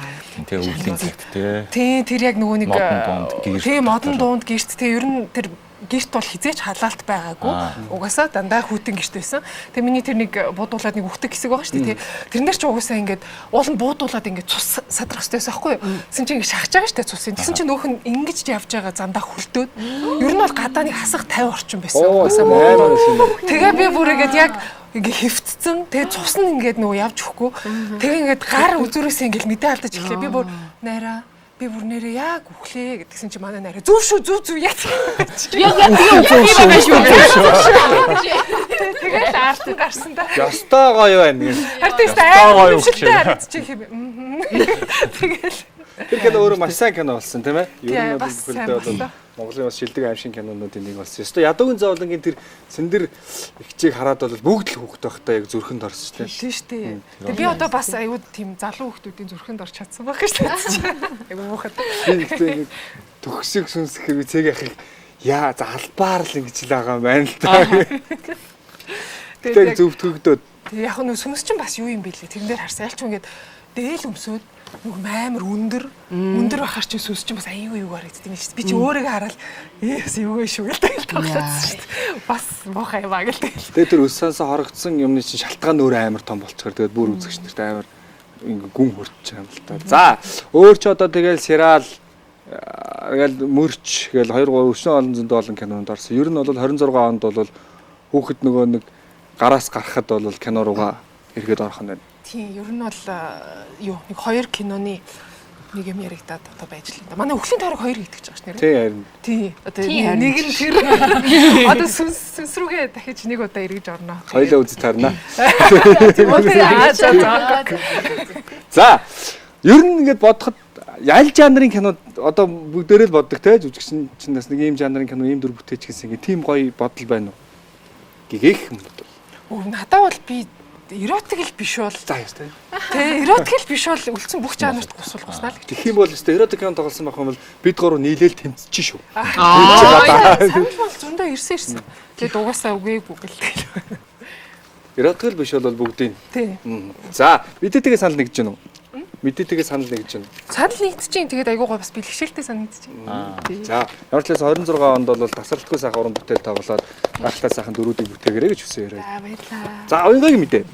Тэгээ өвлийн цагт тий. тий тэр яг нөгөө нэг Модон дунд гэрт тий модон дунд гэрт тий ер нь тэр гэрт бол хизээч халаалт байгаагүй. Угаасаа дандаа хүйтэн гэрт байсан. Тэгээ миний тэр нэг буудуулаад нэг үхдэг хэсэг байгаа шүү дээ тий. Тэрнэр чи угаасаа ингээд уул нь буудуулаад ингээд цус садрах хэрэгтэй байсан байхгүй юу? Тэгсэн чинь ингээд шахаж байгаа шүү дээ цусын. Тэгсэн чинь нөөх нь ингэж явж байгаа замдаа хөлтөөд. Ер нь бол гадаа нэг хасах 50 орчим байсан. Оо Угаасаа амар байсан юм. Тэгээ би бүр ингээд яг ингээ хэвтцэн. Тэгээ цус нь ингээд нөгөө явж өгөхгүй. Тэгээ ингээд гар үзүүрээсээ ингээд мэдээ алдаж эхлэв. Би бүр найраа би бүр нэрээ яг үхлээ гэдгсэн чи манай найраа зөв шүү зөв зөв яа. Яг яг тэгээ үхэх юм байна шүү. Тэгэл арт гарсан да. Ёстой гоё байна гэх. Харин тийм Ёстой гоё амар үхэх хүчтэй харагдчих юм. Тэгэл Тэр кино өөрөө маш сайн кино болсон тийм ээ. Ер нь бол Тий, бас сайн бүхэлдээ бол болсон. Монголын бас шилдэг аимшиг кинонуудын нэг болсон. Ёстой ядуугийн зовлонгийн тэр сэндэр ихчийг хараад бол бүгд л хүүхэд байхдаа яг зүрхэнд орсон шүү дээ. тийм шүү дээ. Тэгээ би одоо бас аюу тийм залуу хүмүүсийн зүрхэнд орч чадсан байх шүү дээ. Айгу муухай. Би ихтэй нэг төгсөг сүнс гэхэр би цэг ахыг яа за албаар л ингэж л байгаа юм байна л та. Тэгээд Тэгээд зөвтгөгдөөд Тэгээ яг нөө сүнс чинь бас юу юм бэлээ. Тэрэн дээр харсан. Ялч ингээд дээл өмсөөд нүг амар өндөр өндөр байхаар чинь сүнс чинь бас аюу юу харагддаг юм шүү дээ. Би чи өөрийгөө хараад ээс юугүй шүү гэл тэгэл тоглосон шүү дээ. Бас муухай юм а гэл тэгэл. Тэгээ тэр өс сонсоо хорогдсон юмны чинь шалтгаан өөр амар том болчихоор тэгээд бүр үзэгч нарт амар ингээ гүн хөрч байгаа юм л та. За өөр чи одоо тэгэл сериал тэгэл мөрч гэл 2 3 өчнөө олон зөндөө олон кинонд орсон. Ер нь бол 26 онд бол хүүхэд нөгөө нэг гараас гарахад бол кино руугаа эргээд орох нь байна. Тийм, ер нь бол юу нэг хоёр киноны нэг юм яригадаад одоо байж л юм да. Манай өхлийн тойрог хоёр хийдэг ч байгаа ш нэрээ. Тий харин. Тий. Одоо нэг нь тэр одоо сүнс сүнс рүүгээ дахиж нэг удаа эргэж орно. Хоёлаа үзэж тарна. За за. За ер нь ингээд бодоход аль жанрын кино одоо бүгдээрээ л боддог те жүжигчин чинь бас нэг ийм жанрын кино ийм дүр бүтээч гэсэн ингээд тийм гоё бодол байна уу? Гэгэх юм бол. Өө надад бол би эротик л биш бол За яа те. Тэ эротик л биш бол үлдсэн бүх жанрт гусвал гуснаа л гэж. Тэгэх юм бол өстой эротик кино тоглосон байх юм бол бид гурав нийлээл тэмцэж шүү. Санал бол зөндөө ирсэн ирсэн. Тэгээд угаасаа үгээгүй гэл тэгэл. Эротик л биш бол бүгдийг. Тий. За мэдээтэйгээ санал нэгдэж байна уу? Мэдээтэйгээ санал нэгдэж байна. Санал нэгдэж чинь тэгээд айгуу гой бас бэлгшээлтэй санагдаж чинь. Тий. За ямар ч лээс 26 онд бол тасралтгүй сайхан уран бүтээл тоглоод гайхалтай сайхан дөрүүдийг бүтээгэрэй гэж хүсэн яриа. За баярлаа. За уянгагийн мэдээ.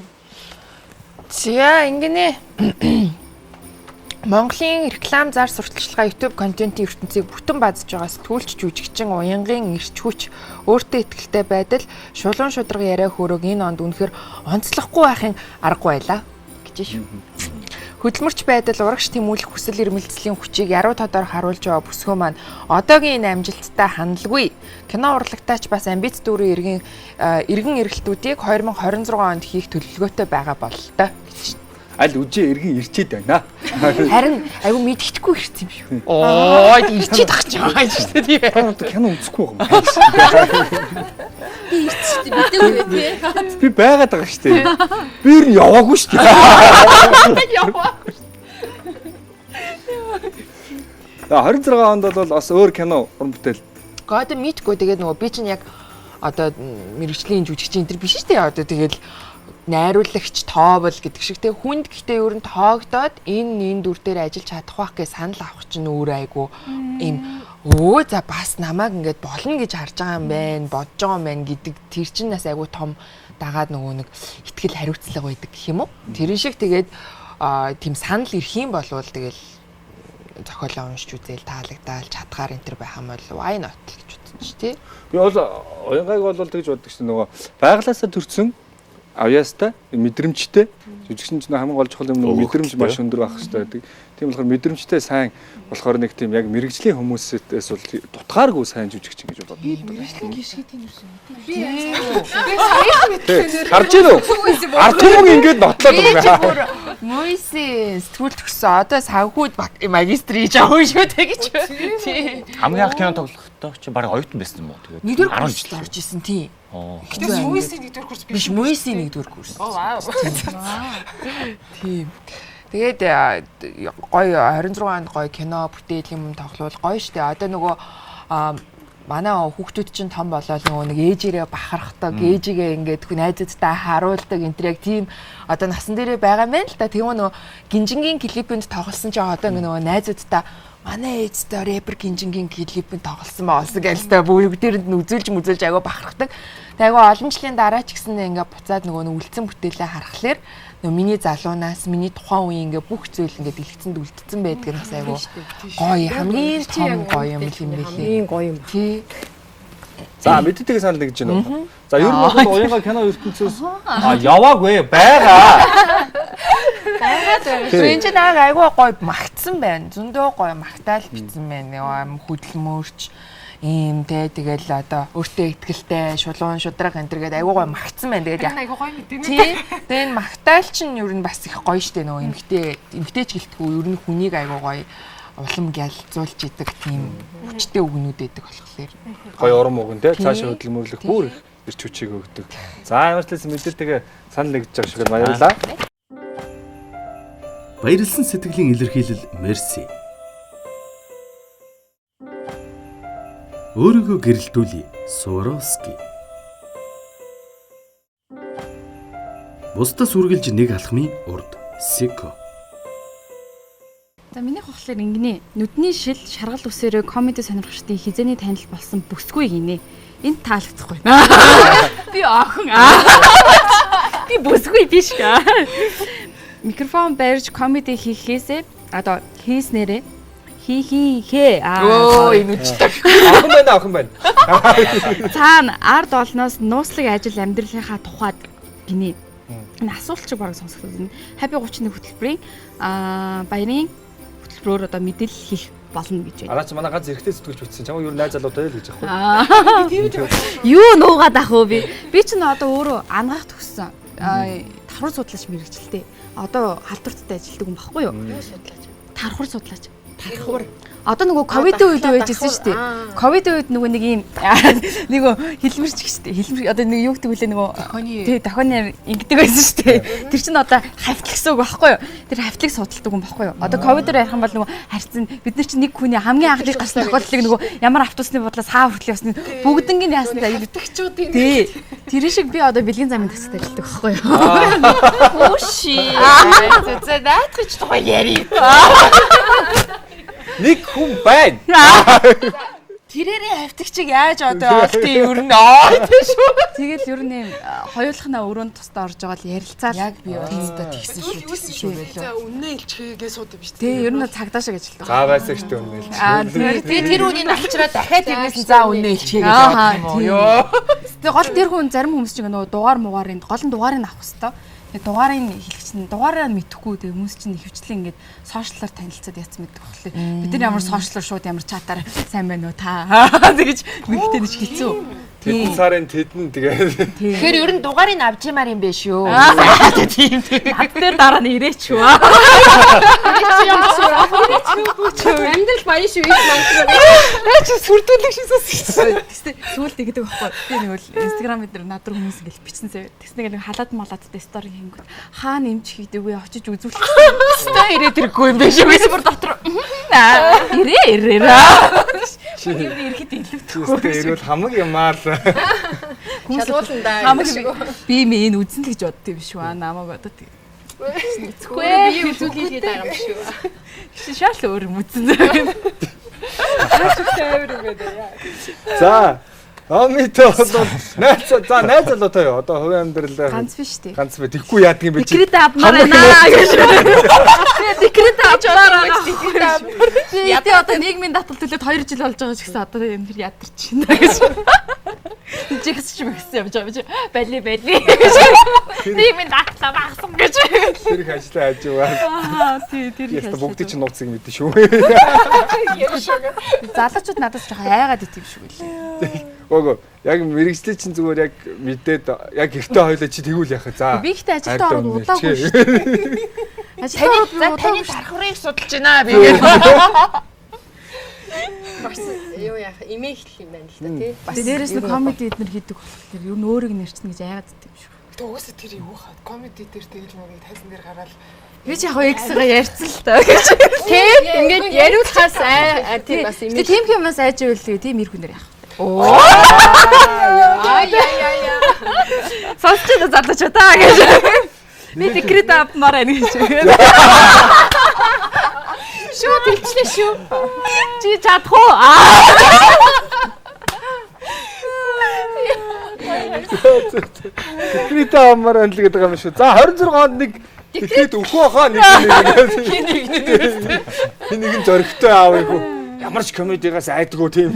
За ингэнэ. Монголын реклам зар сурталчилгаа YouTube контентын ертөнцийг бүтэн базж байгаа сэтгүүлч жүжигчин уянгийн эрч хүч өөртөө ихтэй байдал шулуун шударга яриа хөрөг энэ онд үнэхэр онцлохгүй байхын аргагүй байлаа гэж шүү. Хөдөлмөрч байдал урагш тэмүүлэх хүсэл эрмэлзлийн хүчийг яруу тодор харуулж байгаа бүсгүй маань одоогийн энэ амжилттай хандалгүй. Кино урлагтаач бас амбиц дүүрэн эргэн эргэлтүүдийг 2026 онд хийх төлөвлөгөөтэй байгаа бололтой гэж. Аль үжээ эргэн ирчээд байна. Харин айгүй мэдгэдэггүй ирсэн юм шүү. Оо ирчээд ах ч байгаа юм шүү дээ. Та одоо кино үзэхгүй байгаа юм. Би ирсэн шүү дээ. Мэдээгүй тий. Би байгаад байгаа шүү дээ. Би ер нь яваагүй шүү дээ. Яваа. За 26 онд бол бас өөр кино уран бүтээл. Гэхдээ одоо мэдгүй тэгээд нөгөө би чинь яг одоо мэрэгжлийн жүжигчин энэ төр биш шүү дээ. Одоо тэгээд найруулагч тоовол гэдэг шиг те хүнд гэхдээ ер нь тоогдоод энэ дүр дээр ажиллаж чадах байх гэж санал авах чинь өөр айгу ийм өө за бас намайг ингээд болно гэж харж байгаа юм байна бодож байгаа юм байна гэдэг тэр чинь бас айгу том дагаад нөгөө нэг итгэл хариуцлага байдаг гэх юм уу. Тэрэн шиг тэгээд тийм санал ирэх юм болвол тэгэл зохиолоо уншиж үзээл таалагдаал чадгаар энэ төр байх юм бол why not л гэж бодчих тий. Би бол уянгааг бол тэгж боддог шүү нөгөө байглаасаа төрсэн авьяастай мэдрэмжтэй жүжигчин чинь хамгийн гол чухал юм нөгөө мэдрэмж маш өндөр байх хэрэгтэй байдаг. Тийм болохоор мэдрэмжтэй сайн болохоор нэг тийм яг мэрэгжлийн хүмүүсээс бол дутгааргүй сайн жүжигчин гэж боддог. Би мэрэгжлийн гიშгэд юм шиг. Би сая мэдлээ. Харж гин үү? Ард түмэн ингээд нотлоод байгаа юм. Мүйсийн сэтгүүл төгссөн. Одоо санхүүд магистр хийж авах шүү дээ гэж. Тий. Хамгийн анх кино тоглохдоо чи бараг оюутан байсан юм уу? Тэгээд 1-р курст орж исэн тий. Гэтэ Мүйсийн 1-р курс биш. Мүйсийн 1-р курс. Оо вау. Тийм. Тэгээд гоё 26 онд гоё кино бүтээл юм тоглуул гоё штэ. Одоо нөгөө манай хүүхдүүд чинь том болоод нөгөө нэг ээжээрээ бахархдаг, ээжигээ ингээд хүн найзуудтай харуулдаг энэ төр яг тийм одоо насан дээрээ байгаа юм байна л да. Тийм нөгөө гинжингийн клипэнд тоглосон чинь одоо ингээ нөгөө найзуудтай манай ээжтэй рэпер гинжингийн клипэнд тоглосон байгаа болсон гэлтэй бүгдээрэнд нь үзүүлж мүзүүлж айгүй бахархдаг. Тэг айгүй олон жилийн дараа ч гэсэн ингээ буцаад нөгөө нэг үлдсэн бүтээлээ харахлаар нөгөө миний залуунаас миний тухайн үеийн ингээ бүх зүйл ингээ дэлгэцэнд үлдсэн байдаг нь бас айгүй гоё хамгийн том гоё юм юм билээ. Хамгийн гоё юм. Тий. За мэдээтэйгээ санал нэгж байна уу? За ер нь бол уянга кино ертөнцөөс яваагүй байгаа. Байгаад байна. Энэ чинь айгүй гоё магтсан байна. Зөндөө гоё магтаал битсэн байна. Аим хөдөлмөрч ийм те тэгэл одоо өөртөө ихтгэлтэй шулуун шудраг энэ төр гээд айгүй гоё магтсан байна. Тэгээд айгүй гоё мэдээ. Тий. Тэгээд энэ магтаал чинь ер нь бас их гоё штэ нөгөө эмгтэй ч гэлтгүй ер нь хүнийг айгүй гоё улам гялзуулж идэг тийм хүчтэй үгнүүд байдаг болохоор. Гоё урам өгөн те цаашаа хөдөлмөрлөх бүр их эрч хүчийг өгдөг. За ямар ч байсан мэдээлтэйгээ санал нэгдэж байгаа шиг баярлалаа. Баярлсан сэтгэлийн илэрхийлэл мерси. Өөрийгөө гэрэлтүүлье. Суровски. Бусдаас үргэлж нэг алхмын урд. Сико. За миний хохлоор ингэнэ. Нүдний шил шаргал үсээрээ комеди сонирхчдын хизээний танил болсон бүсгүй гинэ. Энд таалагдахгүй. Би охин. Би бүсгүй биш. Микрофон барьж комеди хийхээсээ одоо хийснээрээ хий хий хээ. Өө энэ үчтэй. Охин байна, охин байна. Цаана ард олноос нууцлаг ажил амьдралынхаа тухайд гинэ. Энэ асуулт шиг бараг сонсогдсон. Энэ Happy 31 хөтөлбөрийн баярын хөтөлбөрөөр одоо мэдээлэл хийх болно гэж байна. Араа чи манай ганц эрэгтэй сэтгүүлч бичсэн. Чамайг юу найз залуутай л гэж аахгүй. Юу нуугаад ах вэ би? Би ч н одоо өөрөө ангаах төгссөн. Тархур судлаач мэрэгчлээ. Одоо халдварттай ажилладаг юм баггүй юу? Юу судлаач? Тархур судлаач. Тархур. Одоо нөгөө ковидын үед байжсэн шүү дээ. Ковидын үед нөгөө нэг юм нөгөө хилмэрч гэж шүү дээ. Хилмэр одоо нэг юу гэдэг вүлээ нөгөө тий тохионоор ингэдэг байсан шүү дээ. Тэр чинь одоо хавтал гэсэн үг байхгүй юу? Тэр хавтлыг судалдаг юм байхгүй юу? Одоо ковидоор ярих юм бол нөгөө харьцан бид нар чинь нэг хүний хамгийн анхны гарсан тохиолдлыг нөгөө ямар автобусны бодлоос хаа хүртэл явсны бүгднгийн яасан даа Тэгчүүдийн тий. Тэр шиг би одоо бэлгийн замын таксид ажилладаг байхгүй юу? Хүүши. За наадах ч тухай яри. Нэг хүн байна. Тэрээрээ хавтагчиг яаж одоо олдсон юм ер нь аа тийм шүү. Тэгэл ер нь юм хоёулахнаа өрөөнд тусдаа орж байгаа л ярилцаал. Яг би болцтой тэгсэн шүү тэгсэн шүү байлоо. За үннээ илчгээгээ сууд юм шүү Тий, ер нь цагдаа шиг ажилладаг. За байсан ихтэй үнэ л. Аа тий. Би тэр үнийг авчираа дахиад тэрнээс нь за үнэ илчгээ гэж бодох юм уу? Йоо. Тэгээ гол тэр хүн зарим хүмүүс чинь нөгөө дугаар мугаарын гол нь дугаарыг авах хэвээр. Тэгээ дугаарыг хэлэх чинь дугаараа мэдэхгүй тэгээ хүмүүс чинь ихэвчлэн ингээд сошиалар танилцаад яцсан мэддэг болохоор бид нар ямар сошиалар шууд ямар чатаар сайн байна уу та тэгэж мэдтэй нэг хэцүү. Тэдэн сарын тэдэн тэгээд Тэгэхээр ер нь дугаарыг авч ямаар юм биш юу? Тийм тийм. Над дээр дараа нь ирээч юу. Амьдрал баян шүү их мантар. Наа чи сүрдүүлэг шиг сонсогдсон. Тэгсэн сүүлд ингэдэг байхгүй. Би нэг бол Instagram дээр над руу хүмүүс ингээл бичсэн заяа. Тэгсэн нэг халаад малаадтай стори хийнгүүт хаана эмч хийдэг вэ очиж үзүүлэх. Өстой ирээд ирэхгүй юм биш үү? Би бүр дотор ирээ ирээ. чи Юм ирэхэд илүүдэхгүй. чи ирвэл хамаг юмаа л. Шалгуулна да. Хамаг би мэ энэ үзэн л гэж бодд юм шүү. Намайг одоо тийм. Үгүй би үзүүлэх гээд байгаа юм шүү. Чи шал өөр юм үзэн. Амар юм байна. За. Амито бол найз за найз залуутай юу? Одоо хувийн амьдралаа Ганц биш үү? ганц бай. Тэгхгүй яадаг юм бэ чи? Декрет авмаар байна гэж. Би декрет авмаар байна. Би одоо нийгмийн татвар төлөөд 2 жил болж байгаа ч гэсэн одоо энэ тэр ядарч байна гэж. Жигс ч мэгсэн юм чи. Бали бали. Нийгмийн татвар багсан гэж. Тэр их ажлаа хажуугаар. Аа тий тэр их. Яста бүгдийг чинь нууцыг мэдэн шүү. Залуучууд надаас жоохон айгаад ит юм шиг үлээ. Үгүй яг мэрэгчлээ чинь зүгээр яг мэдээд яг гэртээ хойлоо чи тэгвэл яах вэ? За. Би ихтэй ажилдаа ороод удаагүй шүү дээ. Ажилдаа ороод би За таны удаагүй шүү. тархварыг судалж байна би гэж. Бас юу яах имэйл юм байна л да тий. Бас дээрээс нь комеди эднэр хийдэг болохоор ер нь өөрийг нэрчнэ гэж айгаад ит юм шиг. Тэг угаасаа тэр юу хаа комеди дээр тэгэл нэг тайзан дээр гараал Би ч яг эксгээ ярьсан л та гэж. Тий ингээд яриулахаас ай тий бас Гэтэ имэйл. тийм юмнаас айж байвал тийм эр хүнээр яах вэ? Аа яа яа яа. Сонсч байгаа залуучуудаа гэж. Би декрет авмаар байна гэж. Шууд хэлчлээ шүү. Чи чадах уу? Аа. Декрет авмаар байна л гэдэг юм шүү. За 26 онд нэг декрет өхөө хаа нэг нэг нэг нэг нь зөрөгтэй аав их. Ямар ч комедигаас айдгүй тийм.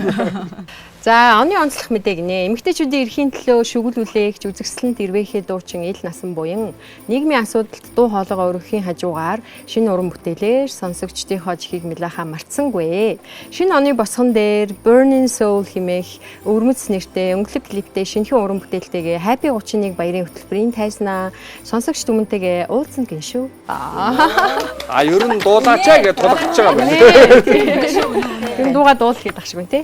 За оны онцлог мэдээ гинэ. Эмэгтэйчүүдийн эрхийн төлөө шүгэл үлээгч үзэсгэлэнт ирвэхээ дуучин ил насан буян нийгмийн асуудалд дуу хоолойгоо өргөхийн хажуугаар шинэ уран бүтээлээр сонсогчдийнхоо чихийг мэлаха мартсангүй. Шинэ оны босгон дээр Burning Soul хэмээх өвөрмөц нэртэй өнгөлөг клиптэй шинэхэн уран бүтээлтэйгээ Happy 31 баярын хөтөлбөрийн тайзнаа сонсогч түмэнтэйгээ уулзсан гин шүү. А ер нь дуулаачаа гэж тулгаж байгаа юм байна. Тэр дууга дуулах гэдэг шиг байна тий.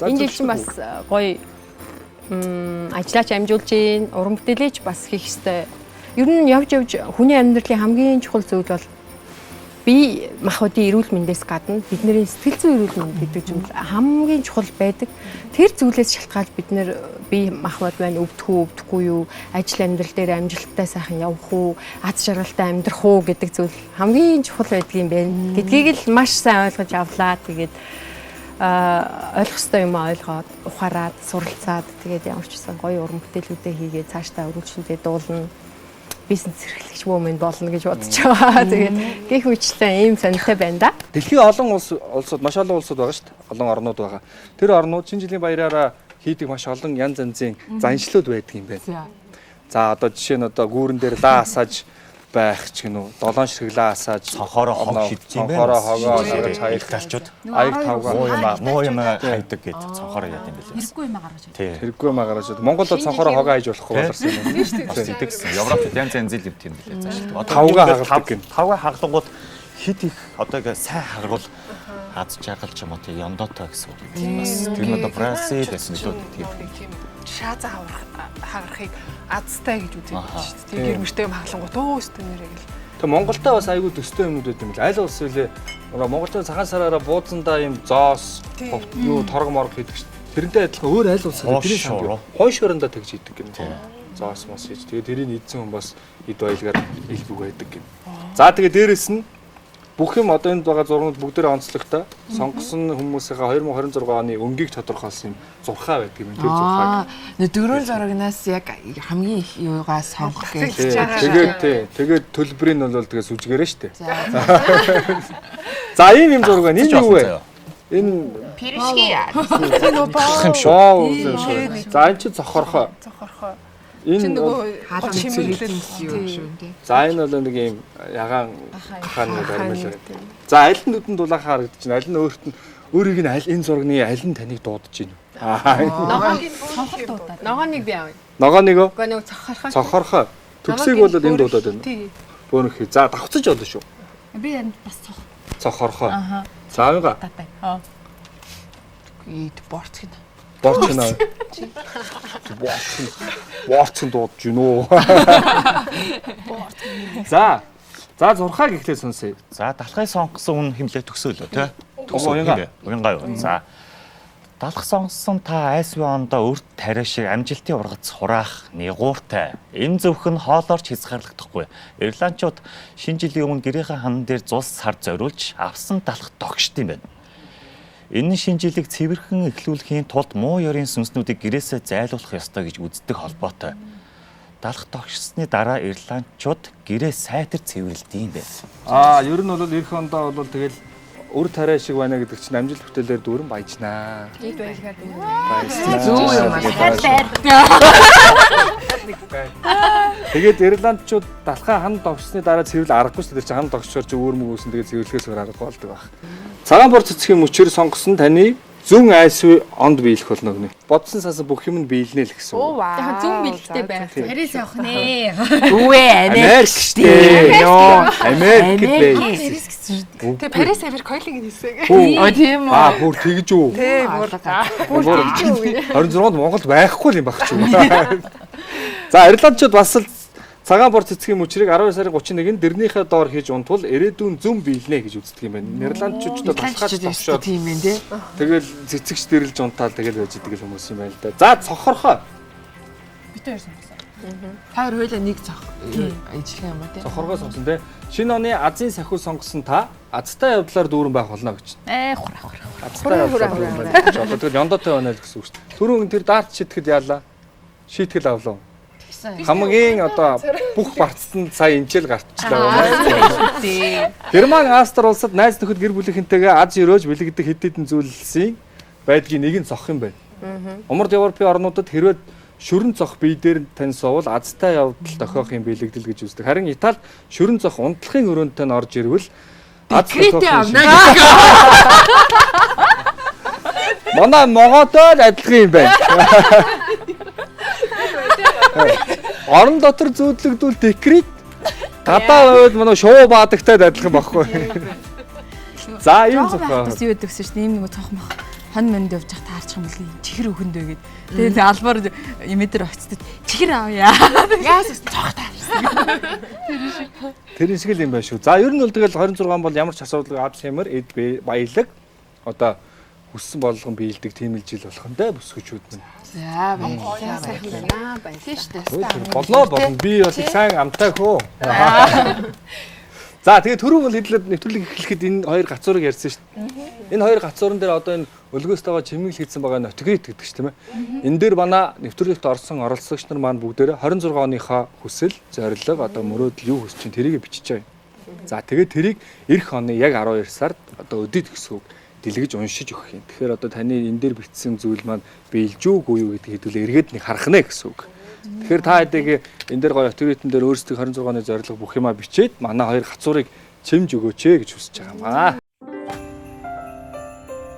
Энэ жил чинь бас гоё ажиллаач амжуулж гин, уран бүтээлээч бас хийх ёстой. Ер нь явж явж хүний амьдралын хамгийн чухал зүйл бол бие махбодын эрүүл мэндээс гадна бидний сэтгэл зүйн эрүүл мэнд гэдэг зүйл хамгийн чухал байдаг. Тэр зүйлээс шалтгаалж бид нэр бие махбод маань өвдөх үү, өвдөхгүй юу, ажил амьдрал дээр амжилттай сайхан явах уу, аз жаргалтай амьдрах уу гэдэг зүйл хамгийн чухал байдаг юм байна гэдгийг л маш сайн ойлгож авлаа. Тэгээд ойлгох ёстой юм ойлгоод, ухаарад, суралцаад тэгээд ямар ч гэсэн гоё уран бүтээлүүдээ хийгээд цаашдаа өргөлжлөндөө дуулна. Бизнес эрхлэгч woman болно гэж бодож байгаа. Тэгээд гэх мэтлэн ийм сонирхолтой байна да. Дэлхийн олон улсууд маш олон улсууд байгаа шүү дээ. Олон орнууд байгаа. Тэр орнууд шинэ жилийн баяраараа хийдэг маш олон янз янзын заншлууд байдаг юм байна. За одоо жишээ нь одоо гүүрэн дээр лаа асааж байх ч гэнэ үү. Долоон ширхэг лаа асааж цонхоороо хог шидэж юм байна. Цонхоороо хогоо гаргаж хаях талчууд. Аяг тавгаа муу юм хайдаг гэж цонхоороо яд юм билээ. Хэрэггүй юм гаргаж байдаг. Хэрэггүй юм гаргаж байдаг. Монголд цонхоороо хогоо хайж болохгүй болорсон юм. Тийм шүү дээ. Бас идэгсэн. Европчууд янз янзын юм тийм билээ заашилдаг. Одоо тавгаа хагалдаг гин. Тавгаа хагалангууд хит их одоо ингээ сайн хагарвал аз жаргал ч юм уу тийм ёндоотой гэсэн үг юм бас. Тэр нь одоо Бразил байсан лөө тийм. Шааза хагарахыг азтай гэж үздэг шүү дээ. Тийм гэр мөртэй юм хаглангууд өө өстө нэрээ гэл. Тэгээ Монголдо бас айгүй төстэй юмнууд байт юм бэл. Аль улс вүлээ? Монголчууд цагаан сараараа бууцандаа юм зоос, юу торг морг хийдэг шүү дээ. Тэрнтэй адилхан өөр аль улс тэрийг санд. Хойш орондоо тэгж хийдэг гэнэ. Зоос мос хийж. Тэгээ тэрийг идсэн хүн бас эд баялгаар илбэг байдаг гэнэ. За тэгээ дээрэс нь бүх юм одоо энд байгаа зургууд бүгдээрээ онцлогтой. Сонгосон хүмүүсийнхээ 2026 оны өнгийг тодорхойлсон юм зурхаа байдаг юм. Тэр зурхааг. Дөрвөн зурагнаас яг хамгийн их юугаа сонгох гэж. Тэгээд тий. Тэгээд төлбөрийг нь бол тэгээ сүжгээрээ штэ. За ийм юм зураг байна. Энэ юу вэ? Энэ пиршги. Тийм шүү. За энэ чи цохорхоо. Цохорхоо. Энэ нөгөө хаалт юм шүү дээ. За энэ бол нэг юм ягаан гахааны баримал байна. За аль нь нүдэнд дулаахан харагдаж байна? Аль нь өөрт нь өөрийг нь аль энэ зургийн аль нь таныг дуудаж байна? Ногооныг дуудаад. Ногооныг би авъя. Ногооныг үү? Үгүй нөгөө цохорхоо. Цохорхоо. Төгсийг бол энд дуудаад байна. Бөөнөх. За давхцаж болно шүү. Би энэ бас цох. Цохорхоо. За авъя. Ийд борц гэнэ. Борч наа. Борч дуудаж гинөө. За. За зурхааг эхлээд сонсъё. За далхыг сонгосон хүн хэмлээ төгсөөлөө тий. Уянга. Уянга юу. За. Далх сонгосон та айсвын ондоо өрт тариа шиг амжилтын ургац хураах нэгууртай. Энэ зөвх нь хоолоорч хязгаарлагдахгүй. Ирландчууд шинэ жилийн өмнө гэрийнхээ хан дээр зулс сар зориулж авсан далх догшд юм байна. Энэ шинэ жилийг цэвэрхэн эхлүүлэхийн тулд муу ёрийн сүнснүүдийг гэрээсээ зайлуулах ёстой гэж үздэг холбоотой. Далх догшсны дараа ирландчууд гэрээ сайтар цэвэрлэдэг юм байна. Аа, ер нь бол эх ондоо бол тэгэл өр тариа шиг байна гэдэг чинь амжилт бүтээлээр дүүрэн баяжнаа. Эд баялгаар дүүрэн. Баяжнаа. Зүү юм аа. Тэгээд ирландчууд далхаа хан догшсны дараа цэвэрлэл аргагүй шүү дээ. Тэр чинь хан догшоор чи өөр мөг үүсэн тэгээд цэвэрлэхээс өөр аргагүй болдог байх. Цагаан бор цэцгийн мөчөр сонгосон таны зүүн айсвын онд биелэх болно гэнэ. Бодсон сансан бүх юм нь биелнэ л гэсэн үг. Яг зүүн биелэлтэй байх. Парис явах нэ. Үгүй Америк штэ. Йоо, Америк бай. Парис гэсэн шүү дээ. Тэгээ Парис Америк хоёулыг нь хэлсэн. Оо тийм үү. Аа, бүр тэгж үү. Тий, бүр. Бүр 26-нд Монголд байхгүй юм баг ч юм. За, Ирландчууд бас л цагаан бор цэцгийн мөчрийг 12 сарын 31-нд дэрнийхээ доор хийж унтвал ирээдүйн зүм биелнэ гэж үздэг юм байна. Ирландчууд ч талхаж товшоод тийм юм тий. Тэгэл цэцэгч дэрэлж унтаал тэгэл байж идэг л хүмүүс юм байна л да. За цохорхоо. Бид хоёр сонгосон. Та хоёр хоёлаа нэг цох ижлэх юм уу тий. Цохоргоо сонгосон тий. Шинэ оны азийн сахиу сонгосон та азтай явдлаар дүүрэн байх болно гэж. Хура хура. Азтай явдлаар дүүрэн байх гэж. Одоо тэгэл ёндоотой байна л гэсэн үг шүү дээ. Түрүүн тэр дарт шитгэд яалаа. Шийтгэл авлаа. Хамгийн одоо бүх барцсан сая энчэл гарчлаа. Герман Австри улсад найз нөхөд гэр бүлийнхэнтэйгээ аз өрөөж бэлэгдэх хэд хэдэн зүйлсийн байдгийг нэг нь цох юм байна. Умард Европын орнуудад хэрвээ шүрэн цох бие дээр тань суувал азтай явдал тохиох юм бэлэгдэл гэж үздэг. Харин Италид шүрэн цох унтлахын өрөөнд тань орж ирвэл аз тохиох юм. Манай могоотой л адилхан юм байна. Орон дотор зүүдлэгдүүл декрет гадаа байвал манай шуу баадагтай адилхан байхгүй. За ийм цохоо. Бас юу гэдэг чинь ийм нэг цох мох хон монд явж явах таарчих юм бол чихэр өхөндөө гээд. Тэгээд албаар имээ дээр очтод чихэр авъя. Яас цох таарсан. Тэр шиг л юм байна шүү. За ер нь бол тэгэл 26 он бол ямар ч асуудалгүй Альцгеймер, эд баялаг одоо хүссэн болгон биелдэг тийм л жил болох нь дээ бүсгүүчүүд нь. За баярлалаа. Сайхан байна. Тийм шүү дээ. Болноо болно. Би бол их сайн амтай хөө. За тэгээ түрүү бол хэдлээд нэвтрүүлэг эхлэхэд энэ хоёр гацуурыг ярьсан шүү дээ. Энэ хоёр гацууран дээр одоо энэ өлгөөс тагаа чимэглэл хийсэн байгаа нотигрит гэдэг чинь тийм ээ. Энэ дээр манай нэвтрүүлэгт орсон оролцогч нар маань бүгдээрээ 26 оныхоо хүсэл, зорилго, одоо мөрөөдөл юу хүсэж чинь тэрийг бичиж байгаа юм. За тэгээ тэрийг эх оны яг 12 сард одоо өдөрт гэсэн үг дэлгэж уншиж өгөх юм. Тэгэхээр одоо таны энэ дээр бичсэн зүйл маань биелж үгүй юу гэдгийг хэдүүлээ эргээд нэг харах нэ гэсэн үг. Тэгэхээр та хэдийг энэ дээр гоё авторитетэн дээр өөрсдөө 26 оны зорилго бүх юмаа бичээд манай хоёр гацуурыг чимж өгөөч ээ гэж хүсэж байгаа юм аа.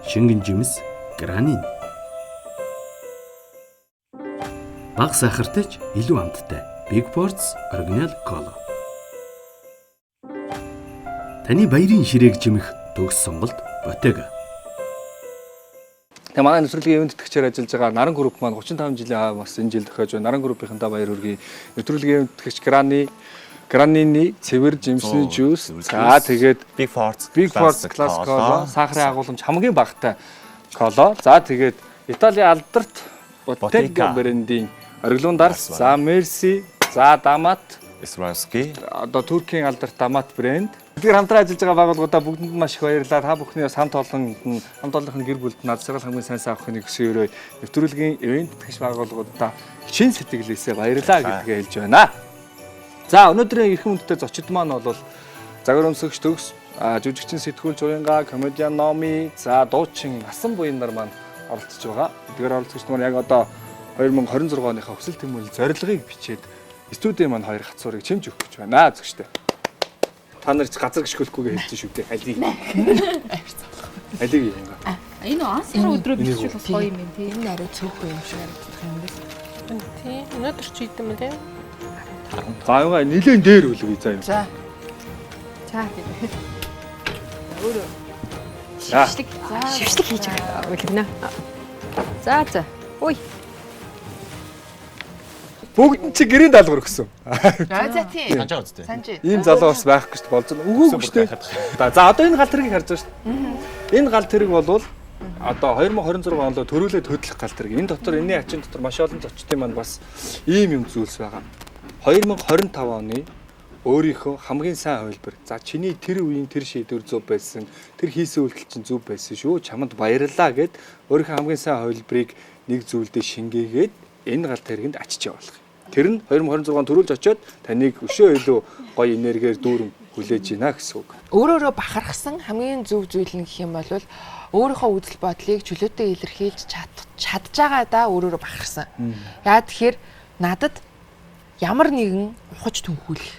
Шингэн жимс гранин. Баг сахартай ч илүү амттай. Big Ports Original Cola. Таны баярын ширээг жимэх төгс сонголт Bottega. Тэгээ манай нэвтрүүлгийн ивент тэтгэгчээр ажиллаж байгаа Наран групп маань 35 жилийн бас энэ жил тохиож байна. Наран группийнхандаа баяр хүргэе. Нэвтрүүлгийн ивент тэтгэгч Гранины цэвэр жимсний жуус. За тэгээд Big Force Class Cola, сахарын агуулмж хамгийн багатай кола. За тэгээд Италийн алдарт Bottega брендийн ориглон дарс. За Mercy, за Damat, Swarovski, одоо Туркийн алдарт Damat брэнд. Тэгэхээр хамтран ажиллаж байгаа байгууллагуудаа бүгдэнд маш их баярлалаа. Та бүхний бас хамт олон хамт олонхын гэр бүлд над жаргал хамгийн сайн сайхныг хүсэн өрөө нэвтрүүлгийн ивент тэтгэгч байгууллагуудаа чин сэтгэлээсээ баярлалаа гэдгээ хэлж байна. За өнөөдрийн эрхэм хүндтэй зочид маань бол загвар өмсөгч төгс, жүжигчин сэтгүүлч Уянга, комедиан Номи, за дуучин Насан буян нар маань оролцож байгаа. Эдгээр оролцогч нар яг одоо 2026 оныхоо хүсэл тэмүүлэл зорилгыг бичээд студийн маань хоёр гацуурыг чимж өгөх гэж байна. Зөвштэй. Та нар ч газар гიშгэлэхгүйгээ хэлж шүү дээ. Алийг. Алийг юм га. Энэ он сарын өдрөө бичвэл бас гоё юм байна тий. Энэ арай цөөхөн юм шиг харагдах юм байна. Тий. Өнөөдөр чи идэм үү те? За юугаа нилээн дээр үлгэе заа юм. За. За. Өөрөө. Шившлэг. Шившлэг хийж байгаа үлгэнэ. За за. Ой. Бүгд нь чи гэрийн даалгавар өгсөн. За тийм. Санжаа үстэй. Санжаа. Ийм залуу бас байхгүй шүү дээ. Болж байна. Өгөөгүй шүү дээ. За одоо энэ гал тэргийг харж байгаа шүү дээ. Энэ гал тэрэг бол одоо 2026 онд төрүүлээд хөдлөх гал тэрэг. Энэ дотор энэний ачин дотор маш олон зочдын маань бас ийм юм зүйлс байгаа. 2025 оны өөрийнхөө хамгийн сайн хувилбар. За чиний тэр үеийн тэр шийдвэр зөв байсан, тэр хийсэн үйлдэл чинь зөв байсан шүү. Чамд баярлалаа гэд өөрийнхөө хамгийн сайн хувилбарыг нэг зүйлдээ шингээгээд энэ гал тэргэнд ачиж явуулах. Тэр нь 2026 он төрүүлж очиод таныг өшөө илүү гоё энергиэр дүүрэн хүлээж байна гэсэн үг. Өөрөөрөө бахархсан хамгийн зөв зүйл нь гэх юм бол өөрийнхөө үзэл бодлыг чөлөөтэй илэрхийлж чадж байгаадаа өөрөөрөө бахархсан. Яа тэгэхээр надад ямар нэгэн ухаж түнхүүлэх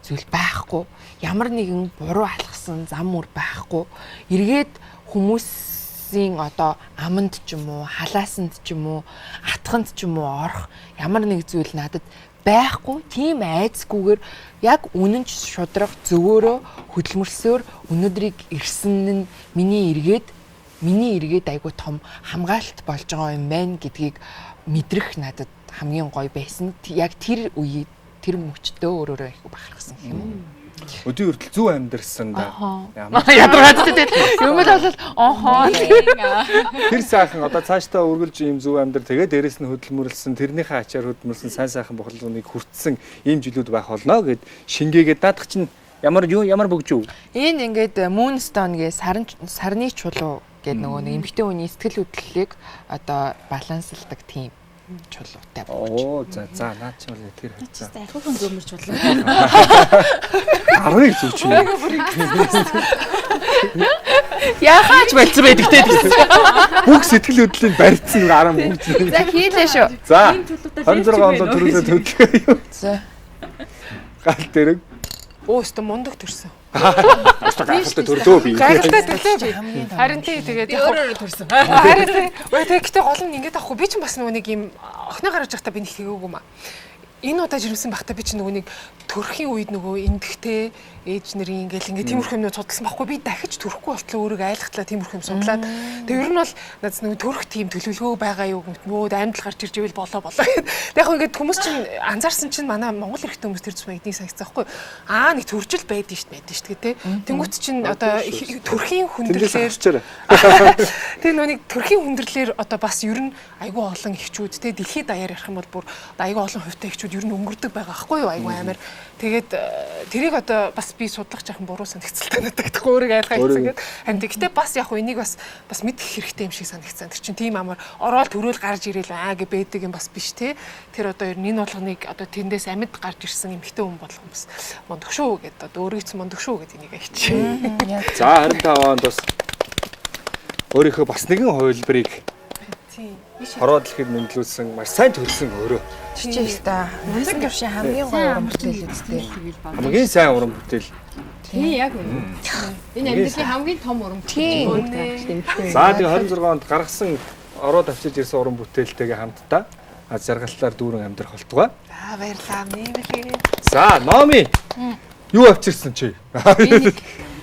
зүйл байхгүй, ямар нэгэн буруу алхсан зам мөр байхгүй. Эргээд хүмүүсийн одоо аманд ч юм уу, халаасанд ч юм уу, атханд ч юм уу орох ямар нэг зүйл надад байхгүй. Тийм айцгүйгээр яг үнэн ч шудраг зөвөөрөө хөдөлмөрлсөөр өнөөдрийг ирсэн нь миний эргээд айгүй том хамгаалалт болж байгаа юм байна гэдгийг мэдрэх надад хамгийн гоё байсан. Яг тэр үеийн тэр мөчтөө өөрөөрөө их бахархсан гэх юм уу. Өдийн хүртэл зөв амьдэрсэн да. Ядаргаад тийм. Юм л бол оохоо. Тэр сайхан одоо цаашдаа үргэлж ийм зөв амьдр тэгээ дээрэс нь хөдөлмөрлсөн тэрнийхээ ачаар хөдөлмөрлсөн сайн сайхан бохлооныг хүртсэн ийм жилүүд байх болно гэд шингээгээд наадах чинь ямар юу ямар бөгж юу? Энэ ингээд Moonstone гээ сарны чулуу гэдэг нөгөө нэг эмэгтэй хүний сэтгэл хөдлөлийг одоо балансалдаг тийм чулуутай бөгж. Оо за за наад чи бол тэр хавцаа. Архиухан зөмөр чулуу. 11 зүг чи. Яхаач болцсон байдаг те. Бүх сэтгэл хөдлөлийн барьцсан 10 бүгд. За хийлээ шүү. За 26 онд төрүүлээд хөдлөө юу. За. Гал дэрэг. Өө өстө мундаг төрсөн. Гайхалтай төрлөө би. Гайхалтай төрлөө би. Харин тий тэгээд яг өөрөөр төрсөн. Харин тий. Өө тэг гэтээ гол нь ингэж авахгүй. Би ч бас нөгөө нэг юм охины гарч байхдаа би нэг тэгээгүй маа. Энэ удаа жирэмсэн байхдаа би ч нөгөө нэг төрхийн үед нөгөө эндэгтэй ээж нарын ингээл ингээ тиймэрхүү юмнууд судалсан байхгүй би дахиж төрөхгүй болтлоо өөрийгөө айлгатлаа тиймэрхүү юм судлаад тэг ер нь бол надад нөгөө төрөх тийм төлөвлөгөө байгаа юу гэмт амьдрал гарч ирж ивэл болоо болоо гэд. Тэг яг ингээд хүмүүс чинь анзаарсан чинь манай Монгол эрэгтэй хүмүүс тэр зүмээ эднийг санагцсан байхгүй аа нэг төржил байдэн штт байдэн штт гэ тэ. Тэнгүүт чинь одоо төрхийн хүндрэлээр тэг нөгөө нэг төрхийн хүндрэлээр одоо бас ер нь айгүй олон эхчүүд тэ дэлхийд даяар ярих юм бол бүр айгүй олон хувьтай эхчүүд ер нь өнгөрдөг байгаа байхгүй юу айгүй амар. Тэгээд тэрийг одоо бас би судлах жаахан буруу санагцалтай надад гэхгүй өөрийгөө айлгаа хийсэн гээд. Харин гэхдээ бас яг хуу энийг бас мэдэх хэрэгтэй юм шиг санагцсан. Тэр чинь тийм амар ороод төрөөл гарч ирээл аа гэ байдаг юм бас биш те. Тэр одоо ер нь энэ болгоныг одоо тэндээс амьд гарч ирсэн эмэгтэй хүн болгон бас мундаг шүү гэд одоо өөрийгөө ч мундаг шүү гэд энийг хийчих. За 25 онд бас өөрийнхөө бас нэгэн хувилбарыг хороо дэлхийд мэндлүүлсэн маш сайн төрсөн өөрөө. Чичээ та. Насан туршийн хамгийн гоё уран бүтээл үстэй. Хамгийн сайн уран бүтээл. Тийм яг үнэ. Энэ амьдралын хамгийн том уран бүтээл. За тэгээ 26 онд гаргасан ороод авчиж ирсэн уран бүтээлтэйгээ хамтдаа аз жаргалтаар дүүрэн амьдрах болтугай. За баярлалаа. Нэмэлгээ. За Номи. Юу авчирсан чи? Би нэг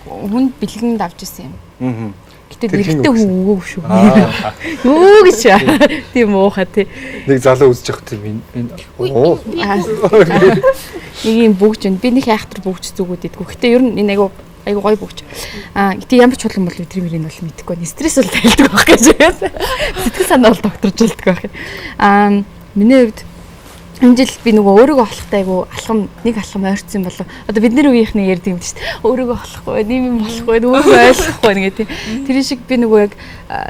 хүнд бэлгэнд авч ирсэн юм. Аа. Гэтэ нэртэй хүн өгөөг шүү. Юу гэж тийм уухаа тий. Нэг залуу үзэж явах тийм энэ оо. Нэг юм бүгж байна. Би нэг айхтар бүгж зүгүүд идэггүй. Гэтэ ер нь энэ айгу гоё бүгж. Аа гэтэ ямар ч чулан бол өдрийн мөрийг бол мэдэхгүй. Стресс бол тайлдаг байх гэж байна. Сэтгэл санаа бол докторжуулдаг байх. Аа миний хувьд энэ жил би нөгөө өөрийгөө олохтой айгу алхам нэг алхам ойрцсон болов. Одоо бид нар үеийнхний ярьдаг юм шүү дээ. Өөрийгөө олохгүй, нэм юм болохгүй, өөрийгөө ойлгохгүй нэг тийм. Тэр шиг би нөгөө яг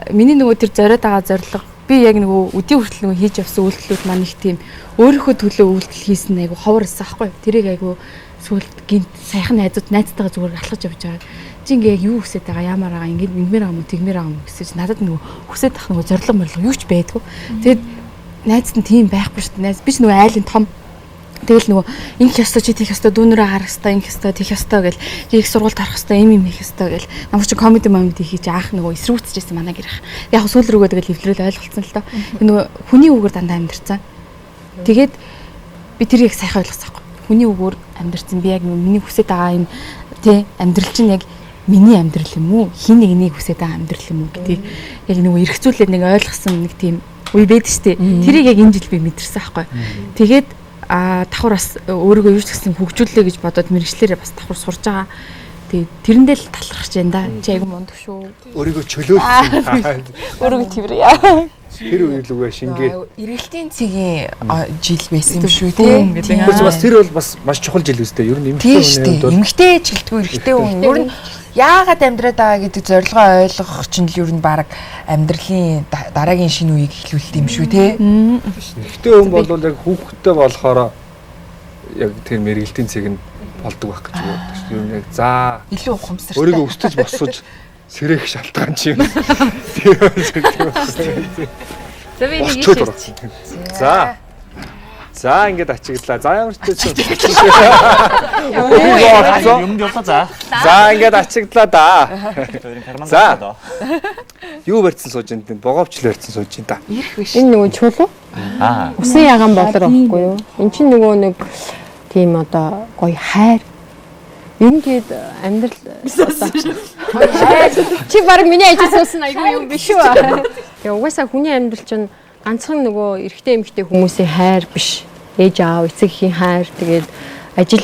миний нөгөө тэр зориод байгаа зорилго би яг нөгөө өдийн хүртэл нөгөө хийж явсан үйлдэлүүд маань их тийм өөрийнхөө төлөө үйлдэл хийсэн айгу ховор байсан аахгүй. Тэрийг айгу сүүлд гинт саяхан найзууд найзтайгаа зүгээр алхаж явж байгаа. Чи ингээ яг юу хүсэж байгаа, ямар байгаа, ингэ ингэмээр байгаа юм уу, тэгмээр байгаа юм уу гэсэн чи надад нөгөө хүсэж ах нөгөө зорилго морлого юу ч байдгүй. Тэгээд найз нь тийм байхгүй шүү дээ. Найз би ч нөгөө айлын том. Тэгэл нөгөө ингэх ёстой чи тийх ёстой дүүнөрөө харах ёстой, ингэх ёстой, тийх ёстой гэл их сургуульд харах ёстой, юм хийх ёстой гэл. Намайг чи комеди момеди хийж аах нөгөө эсрүүцчихсэн манай гэрх. Яг сүүл рүүгээ тэгэл эвлэрэл ойлголцсон л доо. Нөгөө хүний үгээр дандаа амьдэрсэн. Тэгээд би тэрийг сайхан ойлгосон байхгүй. Хүний үгээр амьдэрсэн. Би яг миний хүсэж байгаа юм тий амьдрал чинь яг миний амьдрал юм уу? Хин нэгнийг хүсэж байгаа амьдрал юм уу гэдгийг яг нөгөө эргцүүлээд нэг ойлгосон нэг тийм үе байдаг шүү дээ. Тэрийг яг энэ жил би мэдэрсэн байхгүй. Тэгээд давхар бас өөрийгөө юу ч гэсэн хөгжүүллээ гэж бодоод мэрэгчлэрээ бас давхар сурж байгаа. Тэгээд тэрэндээ л талархаж байна да. Чи айгу мундаг шүү. Өөрийгөө чөлөөлсөн. Өөрийгөө тэрвэр. Тэр үе лүгээ шингээ. Эргэлтийн цэгийн жил байсан юм шүү тий. Тэгвэл бас тэр бол бас маш чухал жил үстэй. Ер нь эмэгтэй хүний хувьд бол эмэгтэй ч гэлтгүй эрэгтэй хүн ер нь яагаад амьдраад байгаа гэдэг зорилгоо ойлгох чинь л ер нь баг амьдралын дараагийн шинэ үеийг эхлүүлэлт юм шүү тий. Эрэгтэй хүн бол яг хүүхэдтэй болохоор яг тэр мэргэлтийн цэг нь болдог байх гэж боддог шүү. Ер нь яг за илүү ухамсартай. Өөрийгөө өстөж босож сэрэх шалтгаан чи юм. За би нэг юм. За. За ингээд ачиглаа. За ямар ч зүйл. Юм явлаа за. За ингээд ачиглаа да. За. Юу барьсан сууж энэ боговч л барьсан сууж энэ да. Ирэх биш. Энэ нөгөө чулуу. Аа. Усан ягаан болор байхгүй юу? Эн чинь нөгөө нэг тийм одоо гоё хайр. Ер нь тэгээд амьдрал чи баг миний ажил суусан айгүй юм биш үү? Тэгээ угаасаа хүний амьдрал чинь ганцхан нөгөө эрэгтэй эмэгтэй хүмүүсийн хайр биш. Ээж аав, эцэг эхийн хайр, тэгээд ажил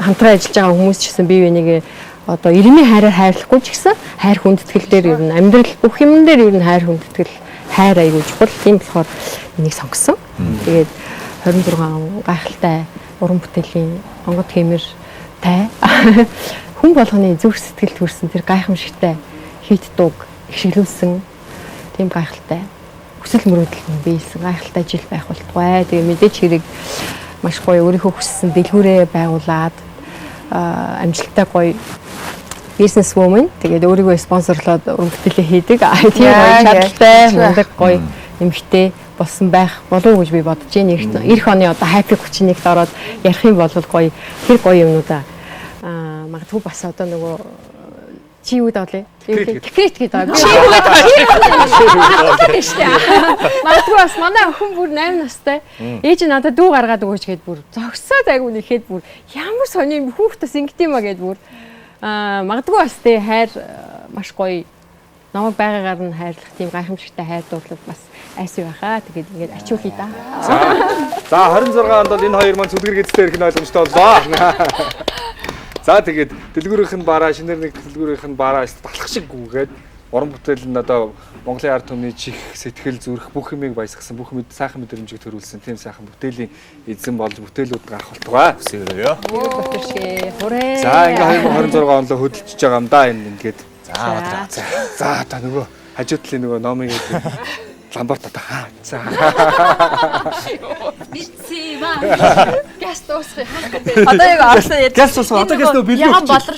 хамтран ажиллаж байгаа хүмүүс ч гэсэн бие биенийгээ одоо ирмийн хайраар хайрлахгүй ч гэсэн хайр хүндэтгэл дээр ер нь амьдрал бүх юм дээр ер нь хайр хүндэтгэл хайр айгүй чухал. Тийм болохоор энийг сонгосон. Тэгээд 26 он гайхалтай уран бүтээлийн онгод хэмэр тай хүн болгоны зүрх сэтгэл төрсэн тэр гайхамшигтай хит дууг ихшиглүүлсэн тийм гайхалтай хүсэл мөрөөдөл нь биелсэн гайхалтай жил байх болтугай. Тэгээ мэдээч хэрэг маш гоё өөрийнхөө хүссэн дэлгүүрээ байгуулад амжилттай гоё бизнес вумен тэгээд өөрийгөө спонсорлоод уран бүтээлээ хийдэг. Тийм гоё чадaltaй мундаг гоё эмэгтэй болсон байх болов уу гэж би бодож байна. Ирэх оны одоо Happy 31-д ороод ярих юм бол гоё тэр гоё юмнуудаа магадгүй бас одоо нөгөө Чи юу гэдэг вэ? Декрет гэдэг байгаа. Чи юу гэдэг вэ? Шүү дээ. Магадгүй бас манай охин бүр 8 настай. Ээж нь надад дүү гаргаад өгөөч гэд бүр зогсоод айгу нэхэд бүр ямар сони юм хүүхд бас ингэдэм юм а гэд бүр магадгүй бас тэ хайр маш гоё намайг байгаагаар нь хайрлах тийм гайхамшигтай хайр дурлал бас айс юу байхаа. Тэгээд ингээд ачуулъя да. За 26 онд бол энэ хоёр маань сүлгэр гэдэстэй ирэх нь ойлгомжтой боллоо. За тэгээд дэлгүүрийнх нь бараа, шинээр нэг дэлгүүрийнх нь бараа талах шиг гүгээд уран бүтээл нь одоо Монголын ард түмний чих, сэтгэл, зүрх бүх юмыг баясгасан, бүх мэд сайхан мэдрэмжийг төрүүлсэн тийм сайхан бүтээлийн эзэн болж бүтээлүүд гарах болтугай. Хүсээрэй. Батэршгэ. Хурээ. За ингээ 2026 он лөө хөдөлчихөж байгаа юм да энэ ингээд. За бадраа. За одоо нөгөө хажуу талын нөгөө номын ламбарт одоо хаа. За. Битсима. Газ дуусгах. Одоо яг орсон яд. Газ дуусгах. Одоо газ нөгөө бэлэг. Яган болор.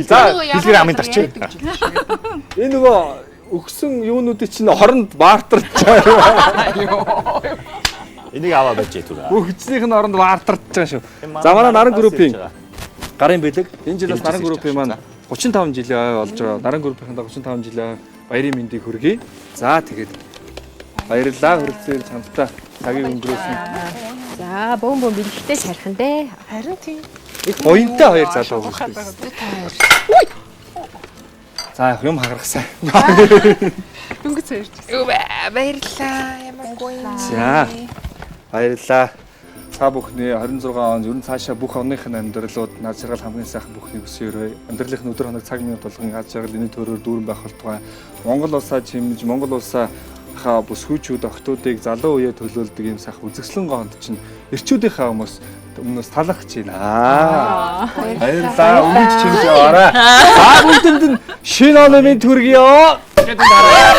За бэлгэр амын дарчээ. Энэ нөгөө өгсөн юунуудыг чинь оронд бартарч байгаа. Энийг аваа байж түрээ. Өгчнийх нь оронд бартарч байгаа шүү. За манай Наран группийн гарын бэлэг. Энэ жил бас Наран группийн маань 35 жилийн ой болж байгаа. Наран группийнхаа 35 жилийн баярын мэндийг хүргэе. За тэгээд баярлалаа хүрэлцэн ирж хамтдаа цагийг өнгөрөөсөн. За бөөн бөөн бэлэгтэй шархан дээ. Харин тийм. Их буянтай хоёр залуу хүмүүс. За юм хагаргасан. Дөнгөж ярьж байсан. Баярлалаа. Ямар гоё. За баярлалаа. Та бүхний 26 он ер нь цаашаа бүх оных нь амьдралууд над жаргал хамгийн сайхан бүхнийг хүсэн өрөө. Амьдралынх нь өдөр хоног цаг минут болгон аз жаргал энэ төрөөр дүүрэн байх болтугай. Монгол улсаа чимж, Монгол улсаа хаа бүсгүйчүүд охтуудыг залуу үеэ төлөөлдөг юм сайхан үзэсгэлэн гоонд чинь эрчүүдийнхээ өмнөөс талархаж байна. Баярлалаа. Өмнөд чимж яваарай. За бүгдэнд нь шинэ оны минь төргийё. Гэдэг хараа.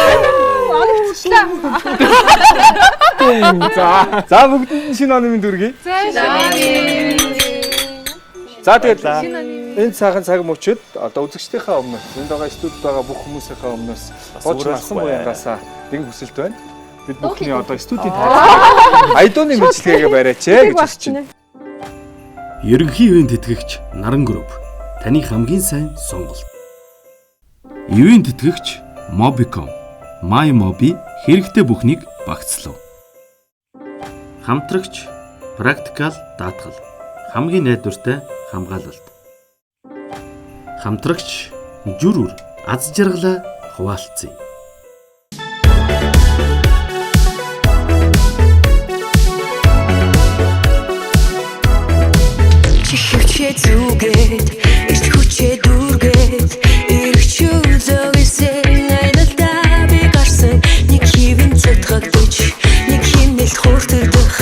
За за бүгдэнд нь шинэ оны минь төргийе. За тэгээд энэ сайхан цаг мөчид одоо үзэгчдийнхээ өмнөөс энд байгаа студид байгаа бүх хүмүүсийнхээ өмнөөс бууч насан буянгаасаа нэгэн хүсэлт байна. Бид бүхний одоо студийн тайлбар Айдууны мэдлэгээгээ бариач ээ гэж хүсэж байна. Ерөнхий ивент тэтгэгч Наран групп таны хамгийн сайн сонголт. Ивент тэтгэгч Mobicom, MyMobi хэрэгтэй бүхнийг багцлав. Хамтрагч Practical даатгал хамгийн найдвартай хамгаалалт. Хамтрагч Жүр үр аз жаргалаа хуваалцъя. Чихвчээ зүгээд эрт хүчээ дүүргээд эрх чөлөөгөөсөө айлдаа би гарсан нэг хэвэн цутгагдаж нэг химнэлт хууртагдах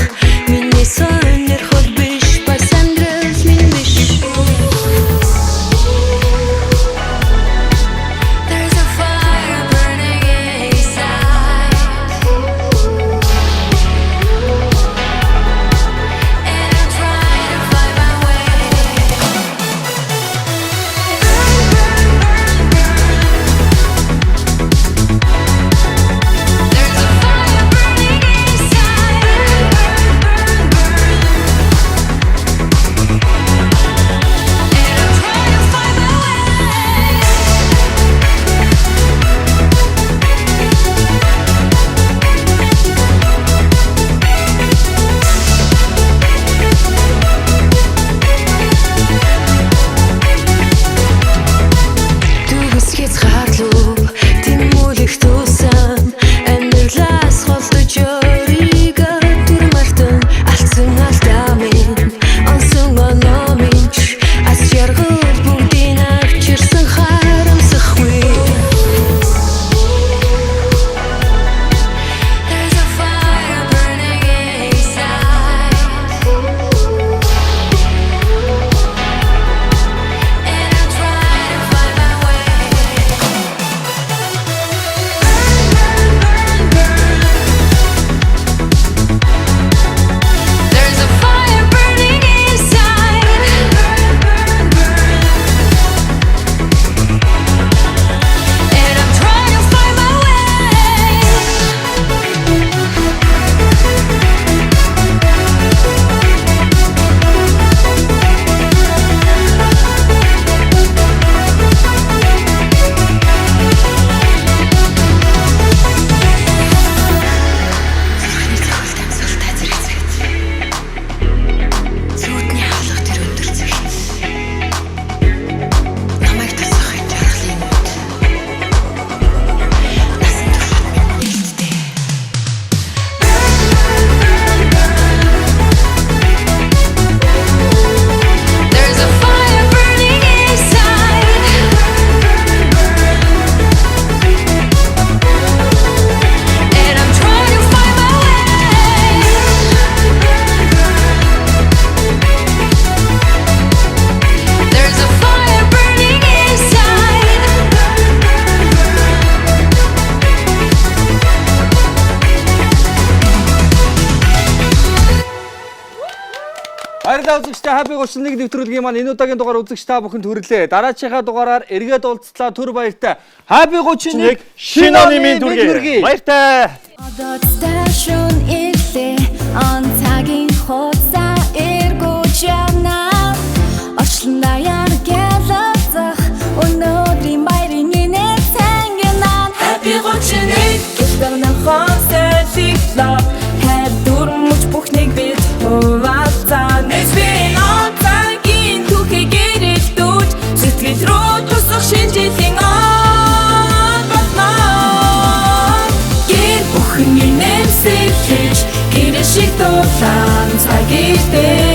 миний сонирхол биш бас амьдрал минь биш. There's a fire burning. Баярлалаа үзэгчдээ Happy 31 нэвтрүүлгийн маань энэ удаагийн дугаар үзэгч та бүхэнд хүрлээ. Дараачихаа дугаараар эргээд уулзлаа. Түр баяртай. Happy 31 шинэ оны мэнд хүргэе. Баяртай. Одоо шүн ирлээ он цагийн хугацаа эргүүж явна. Орчлон даяар гэлцэх өнөөдрийн баярын инээ цангинаа. Happy 31 гэлтэн хонсолиглоо. Хайр дүрмөч бүхнийг бид хуваалцаа. Нэсвэн он цагийн түүхийг гэрэлтүүлж сэтгэл рүү тусах шинэ жилийн он болно. Гэр бүхэн инээмсэглэж гэрэл шиг дулаан цаг ирдээ.